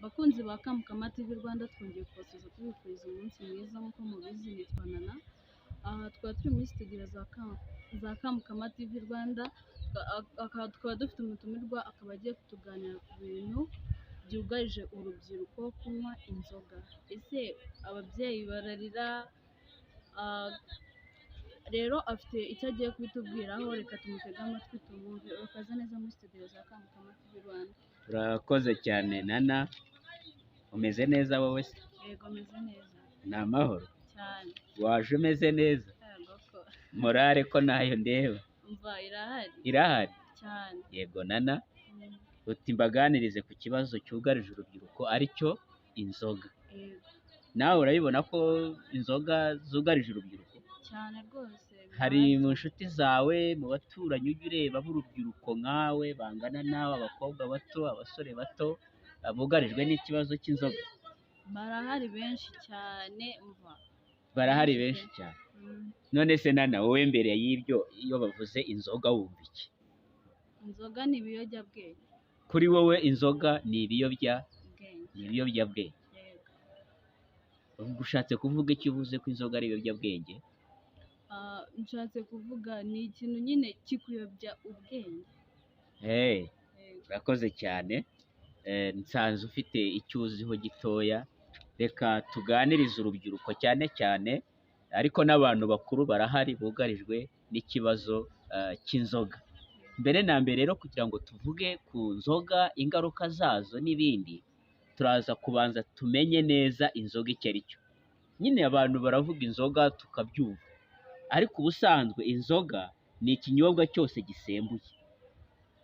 Bakunzi ba Kamukama TV Rwanda, twongeye kubasuhuza tubifuriza umunsi mwiza. Nk'uko mubizi, nitwa Nana. Aha twaba turi muri studio za Kamukama TV Rwanda, tukaba dufite umutumirwa, akaba agiye kutuganira ku bintu byugarije urubyiruko, kunywa inzoga. Ese ababyeyi bararira? Rero afite icyo agiye kubitubwiraho, reka tumutege amatwi tumwumve. Urakaza neza muri studio za Kamukama TV Rwanda. Urakoze cyane, Nana. Umeze neza wowe se? Yego, meze neza. Ni amahoro? Cyane. Waje umeze neza? Yego ko. Morale ko nayo ndeba? Umva, irahari. Irahari? Cyane. Yego, Nana. Uti mbaganirize ku kibazo cyugarije urubyiruko, aricyo inzoga. Yego. Nawe urabibona ko inzoga zugarije urubyiruko? Cyane rwose. Hari Birahari mu cyane. nshuti zawe, mu baturanyi ujya ureba b'urubyiruko nkawe, bangana nawe, abakobwa bato, abasore bato bugarijwe n'ikibazo cy'inzoga? Barahari benshi cyane, umva. Barahari Benshi benshi pe. cyane. None se Nana, wowe mbere y'ibyo, iyo bavuze inzoga wumva iki? Inzoga ni ibiyobyabwenge. Kuri wowe inzoga ni ibiyobya Ubwenge. Ni ibiyobyabwenge? Yego. Ubwo ushatse kuvuga icyo uvuze ko inzoga ari ibiyobyabwenge? Nshatse kuvuga ni ikintu nyine kikuyobya ubwenge. Hey, Yego. urakoze cyane. Nsanze ufite icyo uziho gitoya. Reka tuganirize urubyiruko cyane cyane, ariko n'abantu bakuru barahari bugarijwe n'ikibazo cy'inzoga. Mbere na mbere rero, kugira ngo tuvuge ku nzoga, ingaruka zazo n'ibindi, turaza kubanza tumenye neza inzoga icyo ari cyo. Nyine abantu baravuga inzoga tukabyumva, ariko ubusanzwe inzoga ni ikinyobwa cyose gisembuye.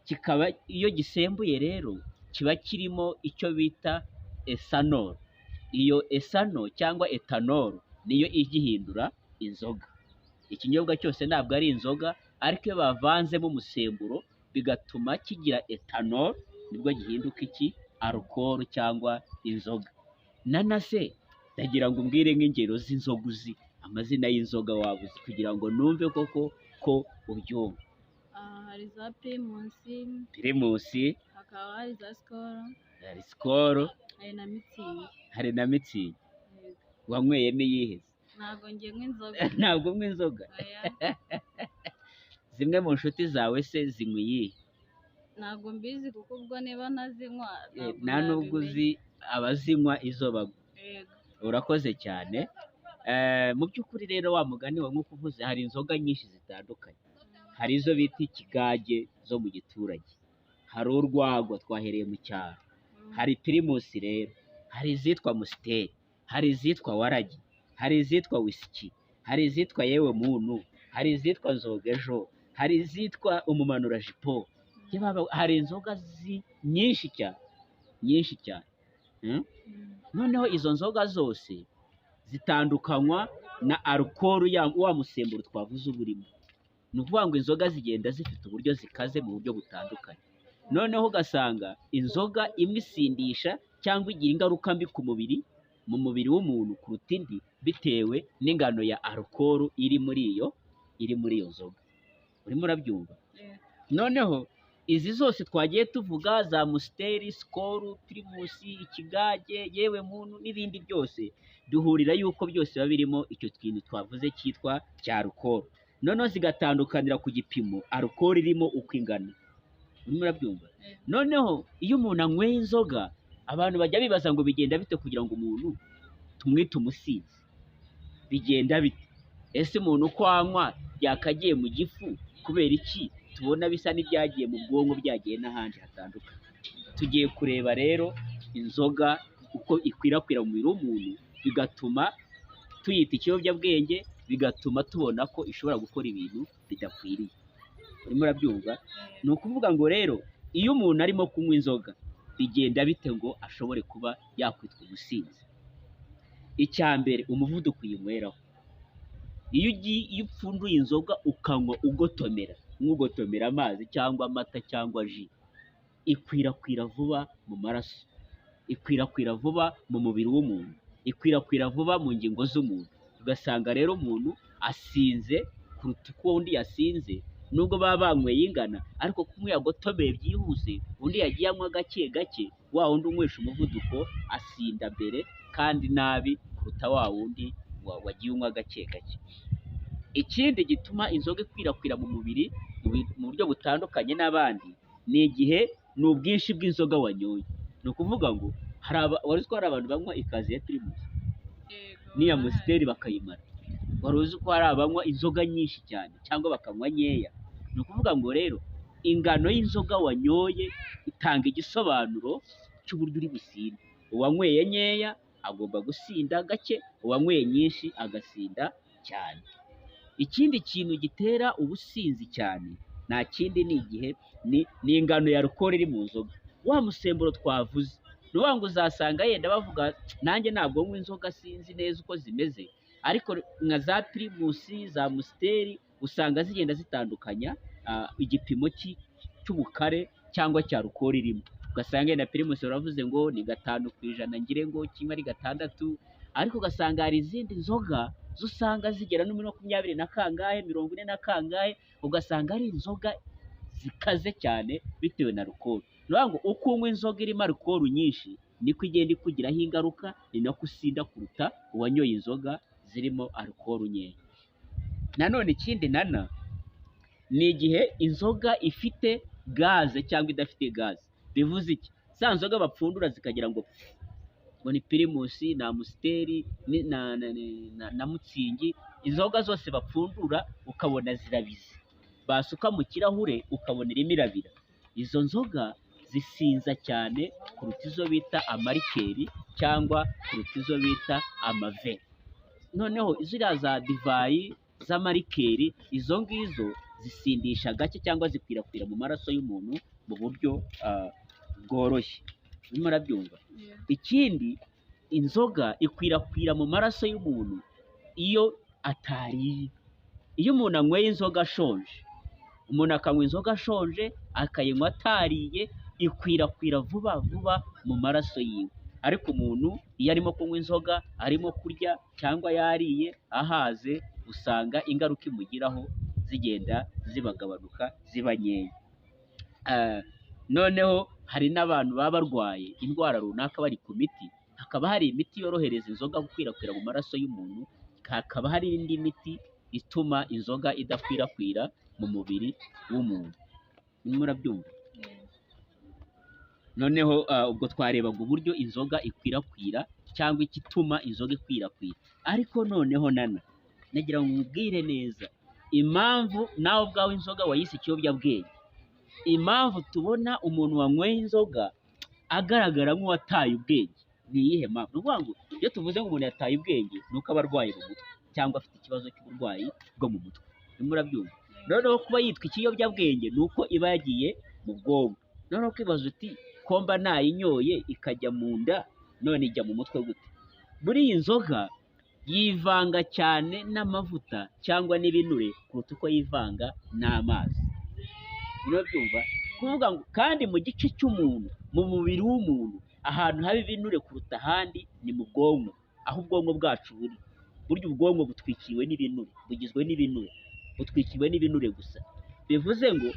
Kikaba iyo gisembuye rero kiba kirimo icyo bita ethanol. Iyo ethanol cyangwa ethanol niyo igihindura inzoga. Ikinyobwa cyose ntabwo ari inzoga, ariko iyo bavanzemo umusemburo bigatuma kigira ethanol, nibwo gihinduka iki? Alcohol cyangwa inzoga. Nana se, ndagira ngo umbwire nk'ingero z'inzoga uzi, amazina y'inzoga waba uzi, kugira ngo numve koko ko ubyumva. Hari za Primus. Primus. Hakaba hari za Skol. Hari Skol. Hari na Mützig. Hari na Mützig. Yego. Wanyweyemo iyihe se? Ntabwo njye nywa inzoga. Ntabwo unywa inzoga? Oya. Zimwe mu nshuti zawe se zinywa iyihe? Ntabwo mbizi, kuko ubwo niba ntazinywa, ntabwo Nta nubwo nabimenya. uzi abazinywa izo banywa? Yego. Urakoze cyane. Mu by'ukuri rero, wa mugani wa nk'uko uvuze, hari inzoga nyinshi zitandukanye. Hari izo bita ikigage zo mu giturage, hari urwagwa twahereye mu cyaro, hari Primus rero, hari izitwa Amstel, hari izitwa Waragi, hari izitwa whisky, hari izitwa yewe muntu, hari izitwa nzogejo, hari izitwa umumanurajipo. Hari inzoga nyinshi cyane, nyinshi cyane. Noneho izo nzoga zose zitandukanywa na alcohol ya wa musemburo twavuze uba urimo. Ni ukuvuga ngo inzoga zigenda zifite uburyo zikaze mu buryo butandukanye. Noneho ugasanga inzoga imwe isindisha cyangwa igira ingaruka mbi ku mubiri, mu mubiri w'umuntu, kuruta indi, bitewe n'ingano ya alcohol iri muri iyo nzoga. Urimo urabyumva? Yego. Noneho izi zose twagiye tuvuga, za Amstel, Skol, Primus, ikigage, yewe muntu, n'ibindi byose, duhurira yuko byose biba birimo icyo kintu twavuze cyitwa cya alcohol. Noneho zigatandukanira ku gipimo alcohol irimo uko ingana. Urimo urabyumva? Yego. Noneho iyo umuntu anyweye inzoga, abantu bajya bibaza ngo bigenda bite kugira ngo umuntu tumwite umusinzi? Bigenda bite? Ese umuntu uko anywa byakagiye mu gifu, kubera iki tubona bisa n'ibyagiye mu bwonko, byagiye n'ahandi hatandukanye? Tugiye kureba rero inzoga uko ikwirakwira mu mubiri w'umuntu, bigatuma tuyita ikiyobyabwenge, bigatuma tubona ko ishobora gukora ibintu bidakwiriye. Urimo urabyumva? Ni ukuvuga ngo rero iyo umuntu arimo kunywa inzoga, bigenda bite ngo ashobore kuba yakwitwa umusinzi? Icya mbere, umuvuduko uyinyweraho. Iyo ugiye, iyo upfunduye inzoga ukanywa ugotomera, nk'ugotomera amazi cyangwa amata cyangwa jus, ikwirakwira vuba mu maraso, ikwirakwira vuba mu mubiri w'umuntu, ikwirakwira vuba mu ngingo z'umuntu. Ugasanga rero umuntu asinze kuruta uko undi yasinze. Nubwo baba banyweye ingana, ariko kuko umwe yagotomeye byihuse, undi yagiye anywa gake gake, wa wundi unywesha umuvuduko asinda mbere kandi nabi kuruta wa wundi wagiye unywa gake gake. Ikindi gituma inzoga ikwirakwira mu mubiri mu buryo butandukanye n'abandi ni igihe ni ubwinshi bw'inzoga wanyoye. Ni ukuvuga ngo wari uzi ko hari abantu banywa ikazi ya Primus n'iya Amstel bakayimara? Wari uzi ko hari abanywa inzoga nyinshi cyane cyangwa bakanywa nkeya? Ni ukuvuga ngo rero ingano y'inzoga wanyoye itanga igisobanuro cy'uburyo uri businde. Uwanyweye nkeya agomba gusinda gake, uwanyweye nyinshi agasinda cyane. Ikindi kintu gitera ubusinzi cyane nta kindi ni igihe ni ingano ya alcool iri mu nzoga. Wa musemburo twavuze, ni ukuvuga ngo uzasanga yenda bavuga, nanjye ntabwo nywa inzoga sinzi neza uko zimeze, ariko nka za Primus, za Amstel usanga zigenda zitandukanya igipimo cy'ubukare cyangwa cya alcool irimo. Ugasanga yenda Primus baravuze ngo ni 5%, ngire ngo kimwe ari 6, ariko ugasanga hari izindi nzoga zo usanga zigera no muri 20 na kangahe, 40 na kangahe, ugasanga ari inzoga zikaze cyane bitewe na alcool. Ni ukuvuga ngo uko unywa inzoga irimo alcool nyinshi niko igenda ikugiraho ingaruka, ni nako usinda kuruta uwanyoye inzoga zirimo alcool nkeya. Nanone ikindi nana ni igihe inzoga ifite gaze cyangwa idafite gaze. Bivuze iki? Za nzoga bapfundura zikagira ngo pfu, ngo ni Primus na Amstel na Mutzig, inzoga zose bapfundura ukabona zirabize, basuka mu kirahure ukabona irimo irabira. Izo nzoga zisinza cyane kuruta izo bita amarikeri cyangwa kuruta izo bita amave. Noneho ziriya za divayi z'amarikeri, izo ngizo zisindisha gake cyangwa zikwirakwira mu maraso y'umuntu mu buryo bworoshye. Urimo urabyumva? Ikindi, inzoga ikwirakwira mu maraso y'umuntu iyo atariye. Iyo umuntu anyweye inzoga ashonje, umuntu akanywa inzoga ashonje akayinywa atariye, ikwirakwira vuba vuba mu maraso yiwe. Ariko umuntu iyo arimo kunywa inzoga arimo kurya cyangwa yariye ahaze, usanga ingaruka imugiraho zigenda zibagabanuka ziba nkeya. Noneho hari n'abantu baba barwaye indwara runaka bari ku miti, hakaba hari imiti yorohereza inzoga gukwirakwira mu maraso y'umuntu, hakaba hari indi miti ituma inzoga idakwirakwira mu mubiri w'umuntu. Urimo urabyumva? Noneho ubwo twarebaga uburyo inzoga ikwirakwira cyangwa igituma inzoga ikwirakwira. Ariko noneho nana nagira ngo nkubwire neza impamvu nawe ubwawe inzoga wayise ikiyobyabwenge. Impamvu tubona umuntu wanyweye inzoga agaragara nk'uwataye ubwenge ni iyihe mpamvu? Ni ukuvuga ngo iyo tuvuze ngo umuntu yataye ubwenge ni uko aba arwaye mu mutwe cyangwa afite ikibazo cy'uburwayi bwo mu mutwe. Urimo urabyumva? Noneho kuba yitwa ikiyobyabwenge ni uko iba yagiye mu bwonko. Noneho ukibaza uti ko mba nayinyoye ikajya mu nda none ijya mu mutwe gute? Buriya inzoga yivanga cyane n'amavuta cyangwa n'ibinure kuruta uko yivanga n'amazi. Urabyumva? Kuvuga ngo kandi mu gice cy'umuntu, mu mubiri w'umuntu, ahantu haba ibinure kuruta ahandi ni mu bwonko, aho ubwonko bwacu buri. Burya ubwonko butwikiriwe n'ibinure, bugizwe n'ibinure, butwikiriwe n'ibinure gusa. Bivuze ngo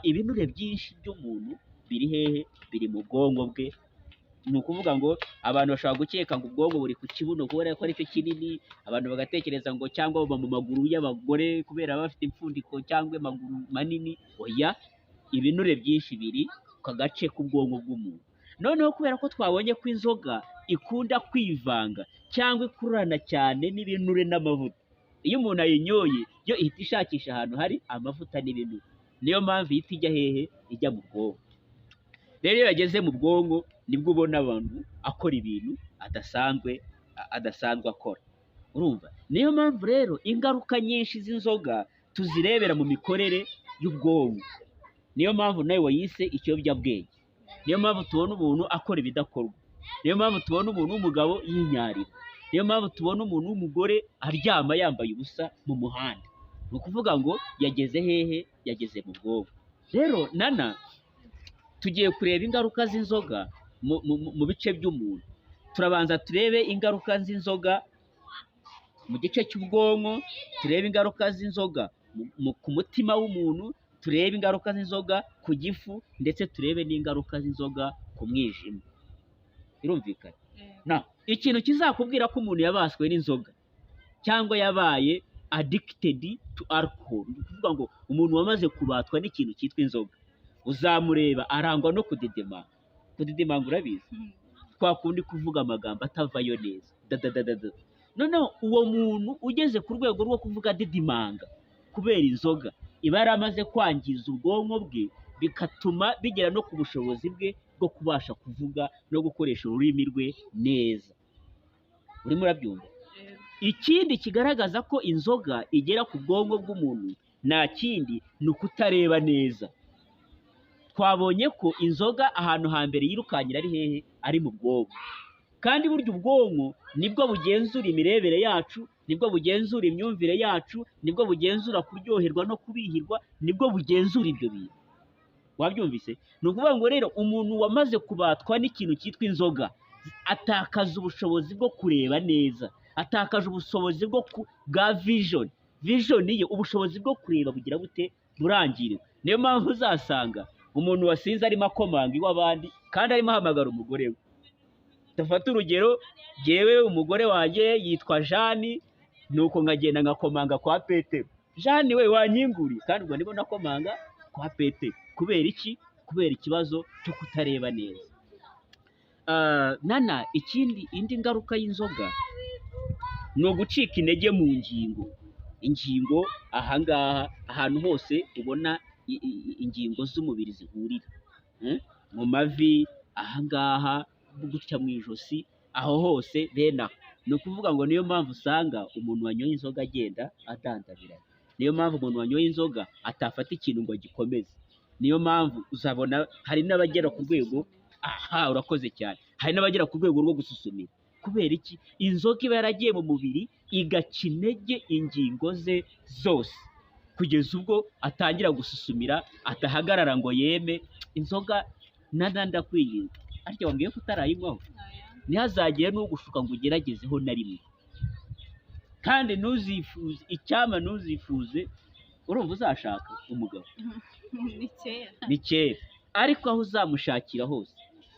ibinure byinshi by'umuntu biri hehe? Biri mu bwonko bwe. Ni ukuvuga ngo abantu bashobora gukeka ngo ubwonko buri ku kibuno kubera ko aricyo kinini, abantu bagatekereza ngo cyangwa buba mu maguru y'abagore kubera baba bafite impfundiko cyangwa amaguru manini. Oya, ibinure byinshi biri ku gace k'ubwonko bw'umuntu. Noneho kubera ko twabonye ko inzoga ikunda kwivanga cyangwa ikururana cyane n'ibinure n'amavuta, iyo umuntu ayinyoye yo ihita ishakisha ahantu hari amavuta n'ibinure. Niyo mpamvu ihita ijya hehe? Ijya mu bwonko. Rero iyo yageze mu bwonko nibwo ubona abantu akora ibintu adasanzwe akora. Urumva? Niyo mpamvu rero ingaruka nyinshi z'inzoga tuzirebera mu mikorere y'ubwonko. Niyo mpamvu nawe wayise ikiyobyabwenge. Niyo mpamvu tubona umuntu akora ibidakorwa. Niyo mpamvu tubona umuntu w'umugabo yinyarira. Niyo mpamvu tubona umuntu w'umugore aryama yambaye ubusa mu muhanda. Ni ukuvuga ngo yageze hehe? Yageze mu bwonko. Rero nana tugiye kureba ingaruka z'inzoga mu bice by'umuntu. Turabanza turebe ingaruka z'inzoga mu gice cy'ubwonko, turebe ingaruka z'inzoga mu ku mutima w'umuntu, turebe ingaruka z'inzoga ku gifu, ndetse turebe n'ingaruka z'inzoga ku mwijima. Birumvikana? Na ikintu kizakubwira ko umuntu yabaswe n'inzoga cyangwa yabaye addicted to alcohol, ni ukuvuga ngo umuntu wamaze kubatwa n'ikintu cyitwa inzoga, uzamureba arangwa no kudedemanga. Kudedemanga urabizi, kwa kundi kuvuga amagambo atavayo neza, dadadadada. Noneho uwo muntu ugeze ku rwego rwo kuvuga adedimanga kubera inzoga, iba yaramaze kwangiza ubwonko bwe, bigatuma bigera no ku bushobozi bwe bwo kubasha kuvuga no gukoresha ururimi rwe neza. Urimo urabyumva? Ikindi kigaragaza ko inzoga igera ku bwonko bw'umuntu nta kindi, ni ukutareba neza. Twabonye ko inzoga ahantu hambere yirukankira ari hehe? Ari mu bwonko. Kandi burya ubwonko nibwo bugenzura imirebere yacu, nibwo bugenzura imyumvire yacu, nibwo bugenzura kuryoherwa no kubihirwa, nibwo bugenzura ibyo bintu. Wabyumvise? Ni ukuvuga ngo rero umuntu wamaze kubatwa n'ikintu cyitwa inzoga atakaza ubushobozi bwo kureba neza, atakaje ubushobozi bwa vision. Vision ye, ubushobozi bwo kureba bugira bute? Burangirika. Niyo mpamvu uzasanga umuntu wasinze arimo akomanga iw'abandi kandi arimo ahamagara umugore we. Dufate urugero, jyewe umugore wanjye yitwa Jani, nuko nkagenda ngakomanga kwa Petero. Jani we wanyinguriye, kandi ubwo ndimo nakomanga kwa Petero. Kubera iki? Kubera ikibazo cyo kutareba neza. Nana, ikindi, indi ngaruka y'inzoga ni ugucika intege mu ngingo. Ingingo ahangaha, ahantu hose ubona ingingo z'umubiri zihurira, mu mavi ahangaha, gutya mu ijosi, aho hose bene aho. Ni ukuvuga ngo niyo mpamvu usanga umuntu wanyoye inzoga agenda adandabirana. Niyo mpamvu umuntu wanyoye inzoga atafata ikintu ngo agikomeze. Niyo mpamvu uzabona hari n'abagera ku rwego, aha urakoze cyane, hari n'abagera ku rwego rwo gususumira. Kubera iki? Inzoga iba yaragiye mu mubiri igaca intege ingingo ze zose, kugeza ubwo atangira gususumira, atahagarara ngo yeme. Inzoga nana ndakwinginze, ariko wambwiye ko utarayinywaho, ntihazagire n'ugushuka ngo ugeragezeho na rimwe. Kandi ntuzifuze icyama, ntuzifuze. Urumva uzashaka umugabo Ni kera. Ni kera, ariko aho uzamushakira hose,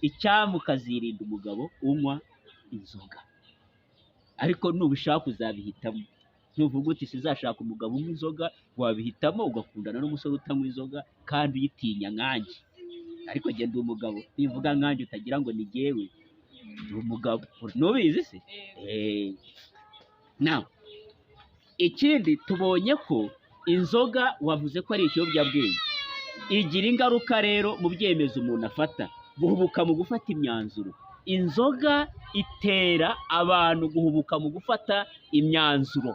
icyama ukazirinda umugabo unywa inzoga. Ariko nubishaka uzabihitamo. Nuvuga uti sinzashaka umugabo unywa inzoga, wabihitamo ugakundana n'umusore utanywa inzoga kandi uyitinya nkanjye. Ariko njye ndi umugabo, nivuga nkanjye utagira ngo ni jyewe, ndi umugabo. Ntubizi se? Now, ikindi tubonye ko inzoga wavuze ko ari ikiyobyabwenge, igira ingaruka rero mu byemezo umuntu afata, guhubuka mu gufata imyanzuro. Inzoga itera abantu guhubuka mu gufata imyanzuro.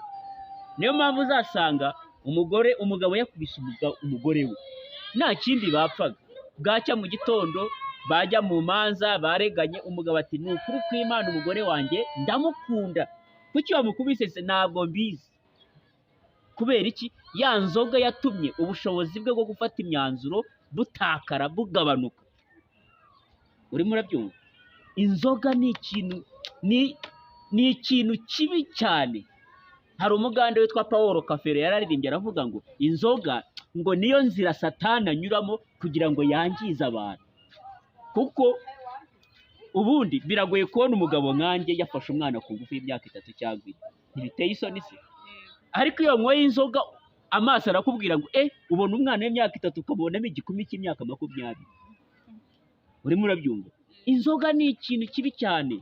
Niyo mpamvu uzasanga umugore, umugabo yakubise umugore we, nta kindi bapfaga. Bwacya mu gitondo bajya mu manza bareganye, umugabo ati ni ukuri kw'Imana umugore wanjye ndamukunda. Kuki wamukubise se? Ntabwo mbizi. Kubera iki? Ya nzoga yatumye ubushobozi bwe bwo gufata imyanzuro butakara, bugabanuka. Urimo urabyumva? Inzoga ni ikintu, ni ikintu kibi cyane. Hari umugande witwa Paul Kafero yararirimbye aravuga ngo inzoga ngo niyo nzira Satani anyuramo kugira ngo yangize abantu. Kuko ubundi biragoye kubona umugabo nkanjye yafashe umwana ku ngufu y'imyaka 3 cyangwa 4. Ntibiteye isoni se? Ariko iyo wanyweye inzoga amaso arakubwira ngo ubona umwana w'imyaka 3 ukabonamo igikumi cy'imyaka 20. Urimo urabyumva? Inzoga ni ikintu kibi cyane.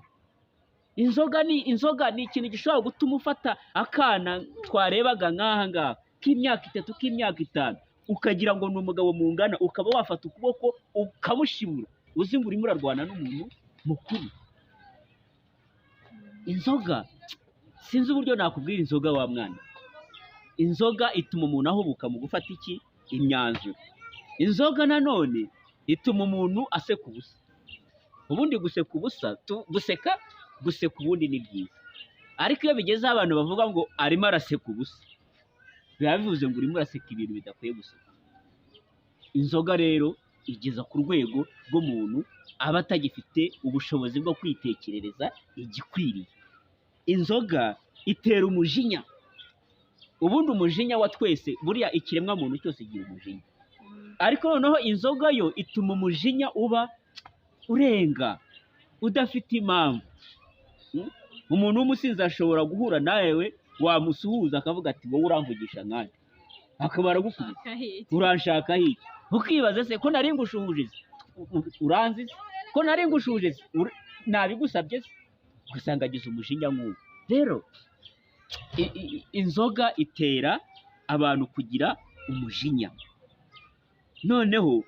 Inzoga ni ikintu gishobora gutuma ufata akana twarebaga nk'aha ngaha k'imyaka 3, k'imyaka 5, ukagira ngo ni umugabo mungana, ukaba wafata ukuboko ukamushibura, uzi ngo urimo urarwana n'umuntu mukuru. Inzoga, sinzi uburyo nakubwira inzoga wa mwana. Inzoga ituma umuntu ahubuka mu gufata iki? Imyanzuro. Inzoga nanone ituma umuntu aseka ubusa. Ubundi guseka ubusa, guseka ubundi ni byiza. Ariko iyo bigeze aho abantu bavuga ngo arimo araseka ubusa, biba bivuze ngo urimo uraseka ibintu bidakwiye guseka. Inzoga rero igeza ku rwego rw'umuntu aba atagifite ubushobozi bwo kwitekerereza igikwiriye. Inzoga itera umujinya. Ubundi umujinya wa twese, buriya ikiremwa muntu cyose kigira umujinya, ariko noneho inzoga yo ituma umujinya uba urenga udafite impamvu. Umuntu w'umusinzi ashobora guhura nawe, wamusuhuza akavuga ati wowe uramvugisha nkande, akaba aragukubita, uranshaka iki? Ukibaza se ko nari ngushuhuje se? Uranzi se? Ko nari ngushuhuje se? Nabigusabye se? Ugasanga agize umujinya nk'uwo. Rero inzoga itera abantu kugira umujinya, noneho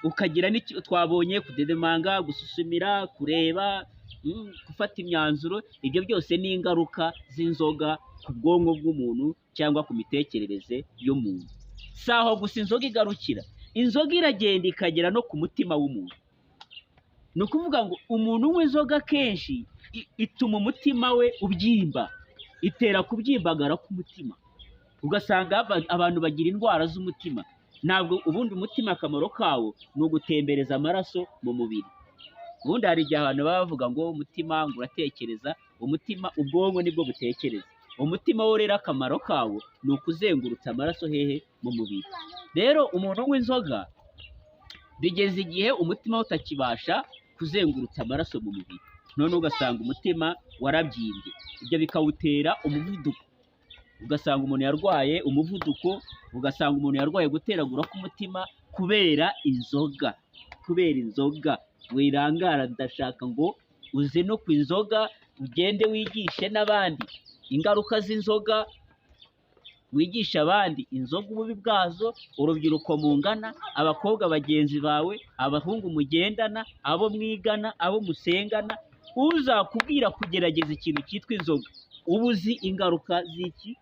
ukagira n'icyo twabonye, kudedemanga, gususumira, kureba, gufata imyanzuro. Ibyo byose ni ingaruka z'inzoga ku bwonko bw'umuntu cyangwa ku mitekerereze y'umuntu. Si aho gusa inzoga igarukira, inzoga iragenda ikagera no ku mutima w'umuntu. Ni ukuvuga ngo umuntu unywa inzoga kenshi ituma umutima we ubyimba, itera kubyimbagara k'umutima, ugasanga abantu bagira indwara z'umutima. Ntabwo ubundi umutima akamaro kawo ni ugutembereza amaraso mu mubiri. Ubundi hari igihe abantu baba bavuga ngo umutima ngo uratekereza, umutima ubwonko nibwo butekereza. Umutima wo rero akamaro kawo ni ukuzengurutsa amaraso hehe? Mu mubiri. Rero umuntu unywa inzoga bigeze igihe umutima we utakibasha kuzengurutsa amaraso mu mubiri, none ugasanga umutima warabyimbye, ibyo bikawutera umuvuduko, ugasanga umuntu yarwaye umuvuduko, ugasanga umuntu yarwaye guteragura k'umutima kubera inzoga. Kubera inzoga wirangara, ndashaka ngo uze no ku inzoga ugende wigishe n'abandi ingaruka z'inzoga, wigishe abandi inzoga ububi bwazo, urubyiruko mungana, abakobwa bagenzi bawe, abahungu mugendana, abo mwigana, abo musengana. Uzakubwira kugerageza ikintu cyitwa inzoga, uba uzi ingaruka z'iki?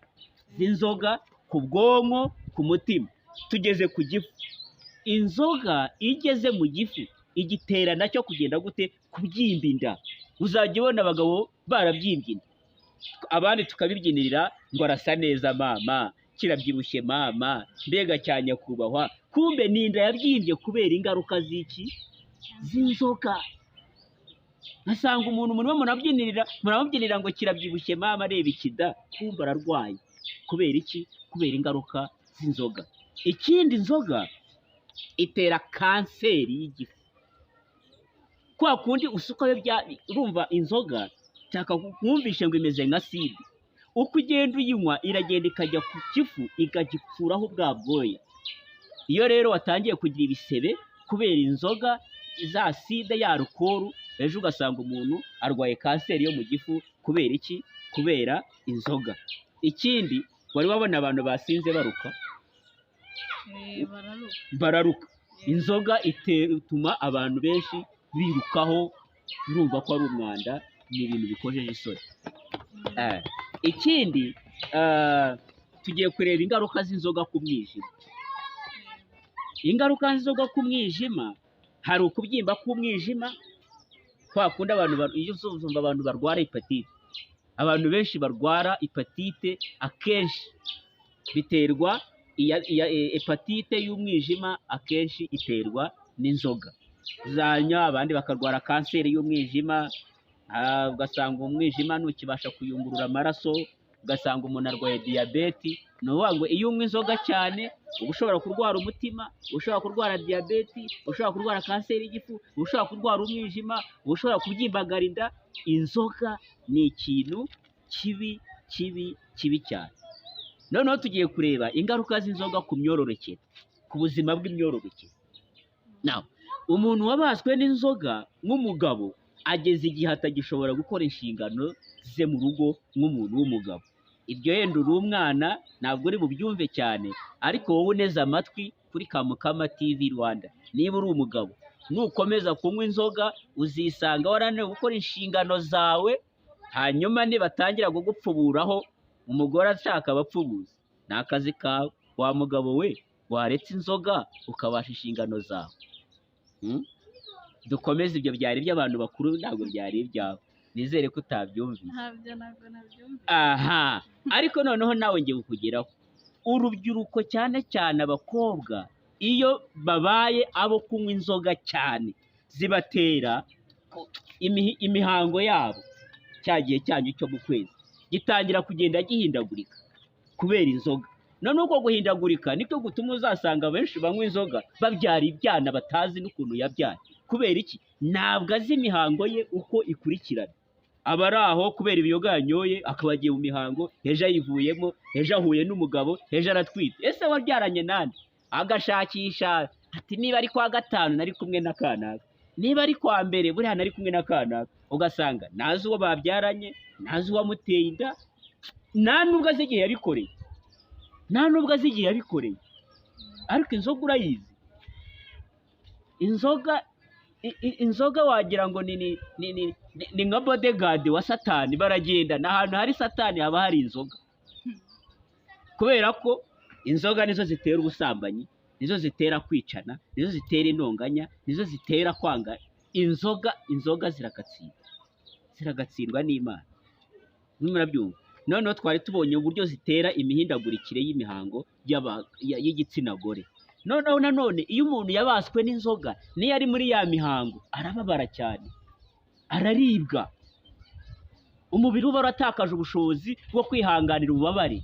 Z'inzoga ku bwonko, ku mutima. Tugeze ku gifu. Inzoga igeze mu gifu igitera nacyo kugenda gute? Kubyimba inda. Uzajya ubona abagabo barabyimbye inda, abandi tukabibyinirira ngo arasa neza mama, kirabyibushye mama, mbega cya nyakubahwa. Kumbe ni inda yabyimbye kubera ingaruka z'iki? Z'inzoga. Ngasanga umuntu murimo muramubyinirira ngo kirabyibushye mama, areba ikida, kumbe ararwaye. Kubera iki? Kubera ingaruka z'inzoga. Ikindi, inzoga itera kanseri y'igifu. Kwa kundi usukayo bya, urumva inzoga nshaka nkumvishe ngo imeze nka side, uko ugenda uyinywa iragenda ikajya ku gifu ikagikuraho bwa bwoya. Iyo rero watangiye kugira ibisebe kubera inzoga za side ya alukoro, ejo ugasanga umuntu arwaye kanseri yo mu gifu. Kubera iki? Kubera inzoga. Ikindi, wari wabona abantu basinze baruka? Bararuka. Inzoga ituma abantu benshi birukaho, urumva ko ari umwanda, ni ibintu bikojeje isoni. Ikindi, tugiye kureba ingaruka z'inzoga ku mwijima. Ingaruka z'inzoga ku mwijima, hari ukubyimba k'umwijima, kwa kundi abantu iyo uzumva abantu barwara hepatite. Abantu benshi barwara hepatite akenshi biterwa hepatite y'umwijima akenshi iterwa n'inzoga zanywa, abandi bakarwara kanseri y'umwijima, ugasanga umwijima ntukibasha kuyungurura amaraso, ugasanga umuntu arwaye diyabeti. Ni ukuvuga ngo iyo unywa inzoga cyane uba ushobora kurwara umutima, ushobora kurwara diyabeti, ushobora kurwara kanseri y'igifu, ushobora kurwara umwijima, ushobora kubyimbagara inda. Inzoga ni ikintu kibi kibi kibi cyane. Noneho tugiye kureba ingaruka z'inzoga ku myororokere, ku buzima bw'imyororokere. Now, umuntu wabaswe n'inzoga nk'umugabo ageze igihe atagishobora gukora inshingano ze mu rugo nk'umuntu w'umugabo. Ibyo yenda uri umwana ntabwo uri bubyumve cyane, ariko wowe uneze amatwi kuri Kamukama TV Rwanda, niba uri umugabo nukomeza kunywa inzoga uzisanga warananiwe gukora inshingano zawe, hanyuma nibatangira kugupfuburaho, umugore ashaka abapfubuzi, ni akazi kawe wa mugabo we, waretse inzoga ukabasha inshingano zawe. Dukomeze, ibyo byari iby'abantu bakuru, ntabwo byari ibyawe. Nizere ko utabyumvise. Ntabyo, ntabwo nabyumvise. Aha, ariko noneho nawe ngiye kukugeraho. Urubyiruko cyane cyane abakobwa, iyo babaye abo kunywa inzoga cyane, zibatera imihango yabo, cya gihe cyanyu cyo mu kwezi gitangira kugenda gihindagurika. kubera inzoga. None uko guhindagurika niko gutuma uzasanga benshi banywa inzoga babyara ibyana batazi n'ukuntu yabyaye. Kubera iki? Ntabwo azi imihango ye uko ikurikirana. Aba ari aho kubera ibiyoga yanyoye, akaba agiye mu mihango, ejo ayivuyemo, ejo ahuye n'umugabo, ejo aratwite. Ese wabyaranye nande? Agashakisha ati niba ari kwa gatanu nari kumwe na kanaka, niba ari kwa mbere buriya nari kumwe na kanaka. Ugasanga ntazi uwo babyaranye, ntazi uwamuteye inda, nta nubwo azi igihe yabikoreye, nta nubwo azi igihe yabikoreye. Ariko inzoga urayizi, inzoga inzoga wagira ngo ni nka bodyguard wa Satani, baragenda ahantu hari Satani haba hari inzoga, kubera ko inzoga nizo zitera ubusambanyi, nizo zitera kwicana, nizo zitera intonganya, nizo zitera kwanga. Inzoga ziragatsindwa, ziragatsindwa n'Imana. Murabyumva? Noneho twari tubonye uburyo zitera imihindagurikire y'imihango y'igitsina gore. Noneho nanone iyo umuntu yabaswe n'inzoga, niyo ari muri ya mihango arababara cyane, araribwa, umubiri uba waratakaje ubushobozi bwo kwihanganira ububabare,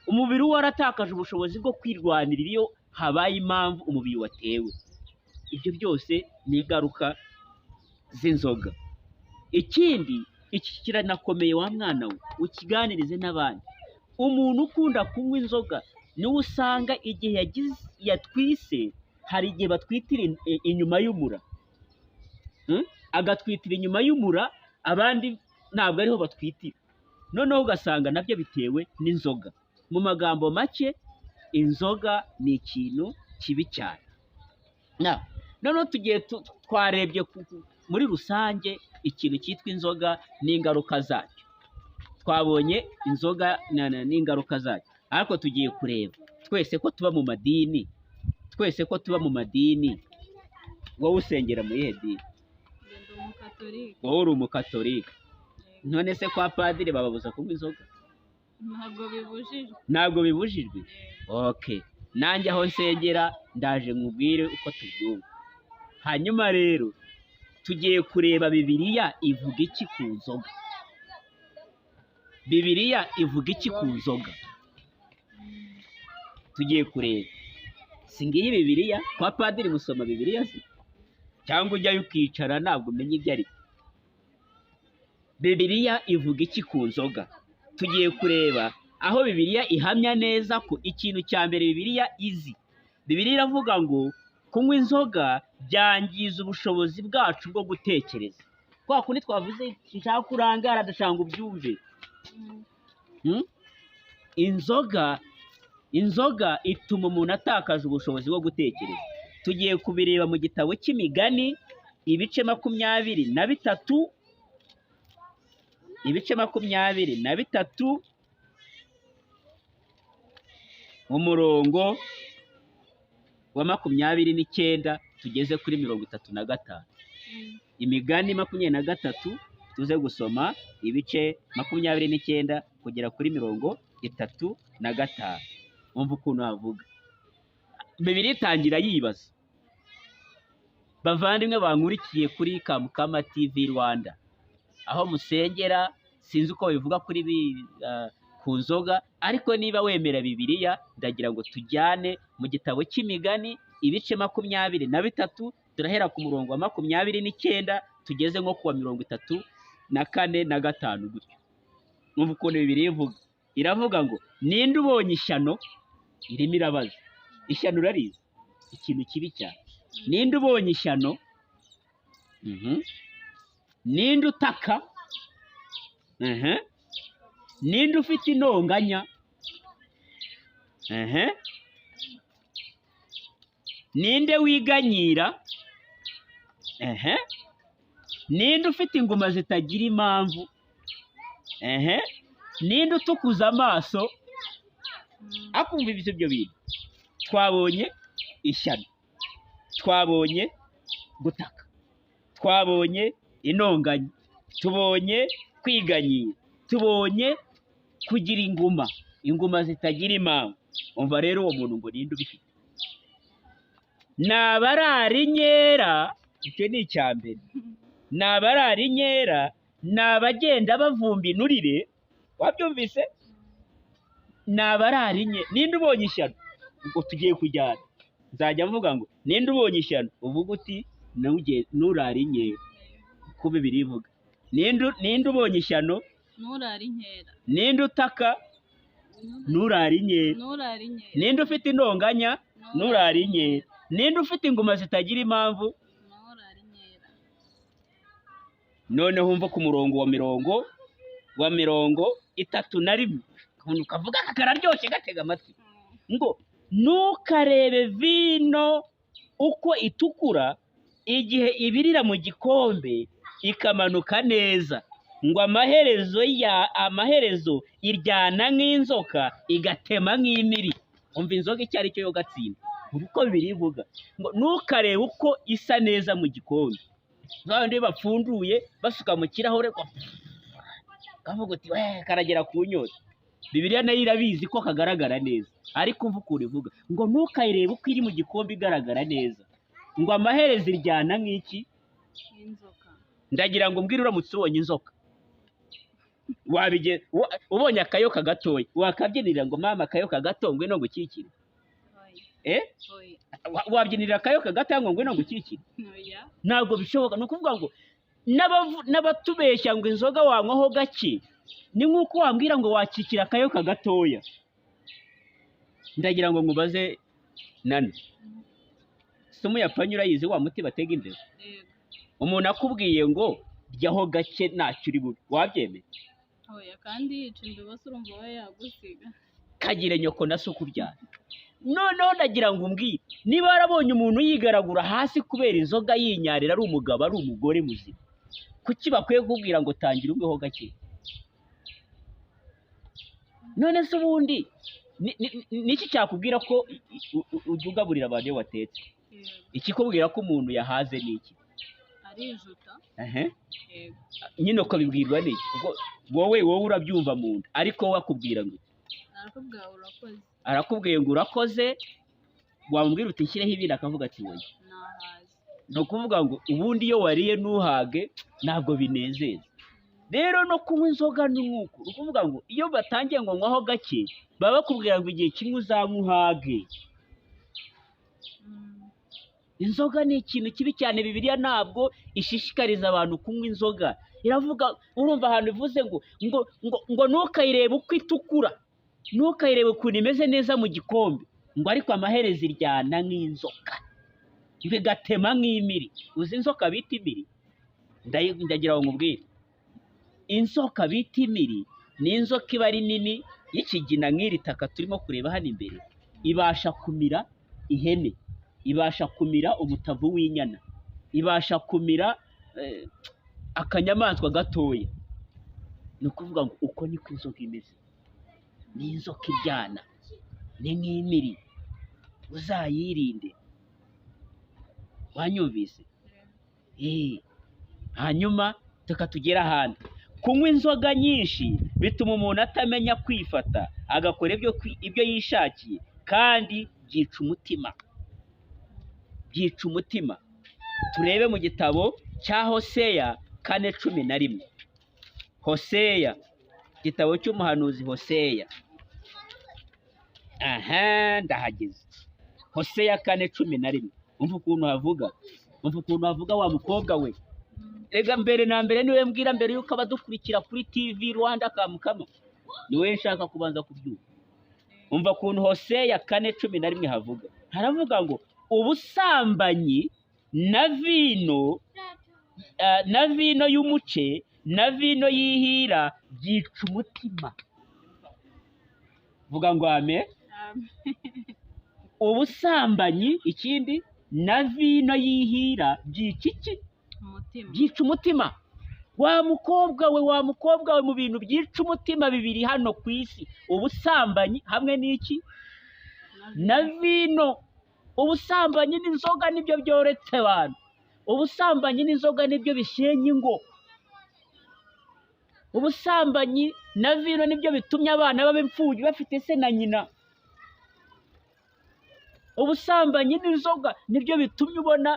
umubiri uba waratakaje ubushobozi bwo kwirwanirira iyo habaye impamvu umubiri watewe. Ibyo byose ni ingaruka z'inzoga. Ikindi, iki kiranakomeye wa mwana we, ukiganirize n'abandi. Umuntu ukunda kunywa inzoga niwe usanga igihe yatwise, hari igihe batwitira inyuma y'umura, agatwitira inyuma y'umura, abandi ntabwo ariho batwitira. Noneho ugasanga nabyo bitewe n'inzoga. Mu magambo make, inzoga ni ikintu kibi cyane. Noneho tugiye twarebye muri rusange ikintu cyitwa inzoga n'ingaruka zacyo. Twabonye inzoga n'ingaruka zacyo, ariko tugiye kureba twese ko tuba mu madini, twese ko tuba mu madini. Wowe usengera mu iyihe dini? Wowe uri umukatolika. None se kwa padiri bababuza kunywa inzoga? Ntabwo bibujijwe. Ntabwo bibujijwe? Okay, nanjye aho nsengera ndaje nkubwire uko tubyumva. Hanyuma rero tugiye kureba Bibiliya ivuga iki ku nzoga. Bibiliya ivuga iki ku nzoga? Tugiye kureba. Si ngiyi Bibiliya? Kwa padiri musoma Bibiliya se? Cyangwa ujyayo ukicara ntabwo umenya ibyo ari. Bibiliya ivuga iki ku nzoga? Tugiye kureba aho Bibiliya ihamya neza ko ikintu cya mbere Bibiliya izi. Bibiliya iravuga ngo kunywa inzoga byangiza ubushobozi bwacu bwo gutekereza. Kwa kundi twavuze nshaka kurangara ndashaka ubyumve. Inzoga ituma umuntu atakaza ubushobozi bwo gutekereza. Tugiye kubireba mu gitabo cy'Imigani ibice 23, ibice 23, umurongo wa 29 tugeze kuri 35. Imigani 23 tuze gusoma ibice 29 kugera kuri 35. Umva ukuntu havuga. Bibiliya itangira yibaza. Bavandimwe bankurikiye kuri Kamukama TV Rwanda, aho musengera, sinzi uko bivuga kuri ku nzoga, ariko niba wemera Bibiliya ndagira ngo tujyane mu gitabo cy'Imigani ibice 23, turahera ku murongo wa 29 tugeze nko kuwa 34 na 5 gutyo. Umva ukuntu Bibiliya ivuga. Iravuga ngo ninde ubonye ishyano? Irimo irabaza. Ishyano urarizi, ikintu kibi cyane. Ninde ubonye ishyano? Ninde utaka? Ninde ufite intonganya? Ninde wiganyira? Ninde ufite inguma zitagira impamvu? Ninde utukuza amaso? Akumva ibyo bintu. Twabonye ishyano, twabonye gutaka, twabonye intonganya, tubonye kwiganyira, tubonye kugira inguma, inguma zitagira impamvu. Umva rero uwo muntu ngo ninde ubifite? Ni abarara inkera, icyo ni icya mbere. Ni abarara inkera, ni abagenda bavumba inturire. Wabyumvise? Ni abarara inye. Ninde ubonye ishyano? Ubwo tugiye kujyana, nzajya mvuga ngo ninde ubonye ishyano, uvuga uti nurara inkera, uko Bibiliya ivuga. Ninde ubonye ishyano? Nturare inkera. Ninde utaka? Nurara inkera. Nturare inkera. Ninde ufite intonganya? Nurara inkera. Ninde ufite inguma zitagira impamvu? Nturare inkera. Noneho umva ku murongo wa 31, ukuntu kavuga aka kararyoshye, gatega amatwi, ngo ntukarebe vino uko itukura igihe ibirira mu gikombe ikamanuka neza, ngo amaherezo iryana nk'inzoka, igatema nk'impiri. Umva inzoga icyo ari cyo yo gatsinda, uko Bibiliya ivuga ngo ntukarebe uko isa neza mu gikombe, nk'abandi bapfunduye basuka mu kirahure, kavuga uti we karagera ku nyota. Bibiliya nayo irabizi ko kagaragara neza, ariko umva ukuntu ivuga ngo ntukayirebe uko iri mu gikombe igaragara neza, ngo amaherezo iryana nk'iki? Inzoka. Ndagira ngo mbwire, uramutse ubonye inzoka ubonye akayoka gatoya, wakabyinirira ngo mama akayoka gato ngwino ngukikire? Oya. Eh? Oya. Wabyinirira akayoka gato ngo ngwino ngukikire? Oya. Ntabwo bishoboka. Ni ukuvuga ngo n'abatubeshya ngo inzoga wanywaho gake, ni nk'uko wambwira ngo wakikira akayoka gatoya. Ndagira ngo nkubaze nano, sumu ya panya urayizi, wa muti batega imbere? Yego. Umuntu akubwiye ngo jyaho gake ntacyo uri bube, wabyemeye? Oya, kandi yica imbeba se urumva we yagusiga? Kagire nyoko na so ukubyara. Noneho ndagira ngo umbwire, niba warabonye umuntu yigaragura hasi kubera inzoga yinyarira, ari umugabo ari umugore muzima, kuki bakwiye kukubwira ngo tangira unyweho gake? None se ubundi niki cyakubwira ko ujya ugaburira abantu iyo watetse? Yego. Ikikubwira ko umuntu yahaze ni iki? Arijuta. Ehe. Yego. Nyine ukabibwirwa n'iki? Kuko wowe urabyumva mu nda, ariko wowe akubwira ngo iki? Arakubwira urakoze. Arakubwiye ngo urakoze, wamubwira uti nshyireho ibindi, akavuga ati oya. Nahaze. Ni ukuvuga ngo ubundi iyo wariye ntuhage ntabwo binezeza. Rero no kunywa inzoga ni nk'uko, ni ukuvuga ngo iyo batangiye ngo nywaho gake, baba bakubwira ngo igihe kimwe uzanywa uhage. Inzoga ni ikintu kibi cyane. Bibiliya ntabwo ishishikariza abantu kunywa inzoga. Iravuga, urumva ahantu ivuze ngo ngo ngo ngo ntukayirebe uko itukura, ntukayirebe ukuntu imeze neza mu gikombe, ngo ariko amaherezo iryana nk'inzoka, ngo igatema nk'impiri. Uzi inzoka bita impiri? Ndagira ngo nkubwire, inzoka bita impiri ni inzoka iba ari nini y'ikigina nk'iri taka turimo kureba hano imbere. Ibasha kumira ihene, ibasha kumira umutavu w'inyana, ibasha kumira akanyamaswa gatoya. Ni ukuvuga ngo uko niko inzoka imeze, ni inzoka iryana, ni nk'impiri, uzayirinde. Wanyumvise? Hanyuma tuka tugera ahandi. Kunywa inzoga nyinshi bituma umuntu atamenya kwifata, agakora ibyo yishakiye, kandi byica umutima, byica umutima. Turebe mu gitabo cya Hoseya 4:11. Hoseya, igitabo cy'umuhanuzi Hoseya. Aha ndahageze. Hoseya 4:11. Umva ukuntu havuga, umva ukuntu havuga wa mukobwa we. Rega mbere na mbere niwe mbwira, mbere yuko abadukurikira kuri TV Rwanda Kamukama, niwe nshaka kubanza kubyumva. Umva ukuntu Hoseya 4:11 havuga. Haravuga ngo ubusambanyi na vino, na vino y'umuce na vino y'ihira byica umutima. Vuga ngo ame. Ubusambanyi ikindi na vino y'ihira byica iki? Umutima. Byica umutima. Wa mukobwa we, wa mukobwa we, mu bintu byica umutima bibiri hano ku isi, ubusambanyi hamwe n'iki? Na vino. Ubusambanyi n'inzoga nibyo byoretse abantu. Ubusambanyi n'inzoga nibyo bisenya ingo. Ubusambanyi na vino nibyo bitumye abana baba imfubyi bafite se na nyina. Ubusambanyi n'inzoga nibyo bitumye ubona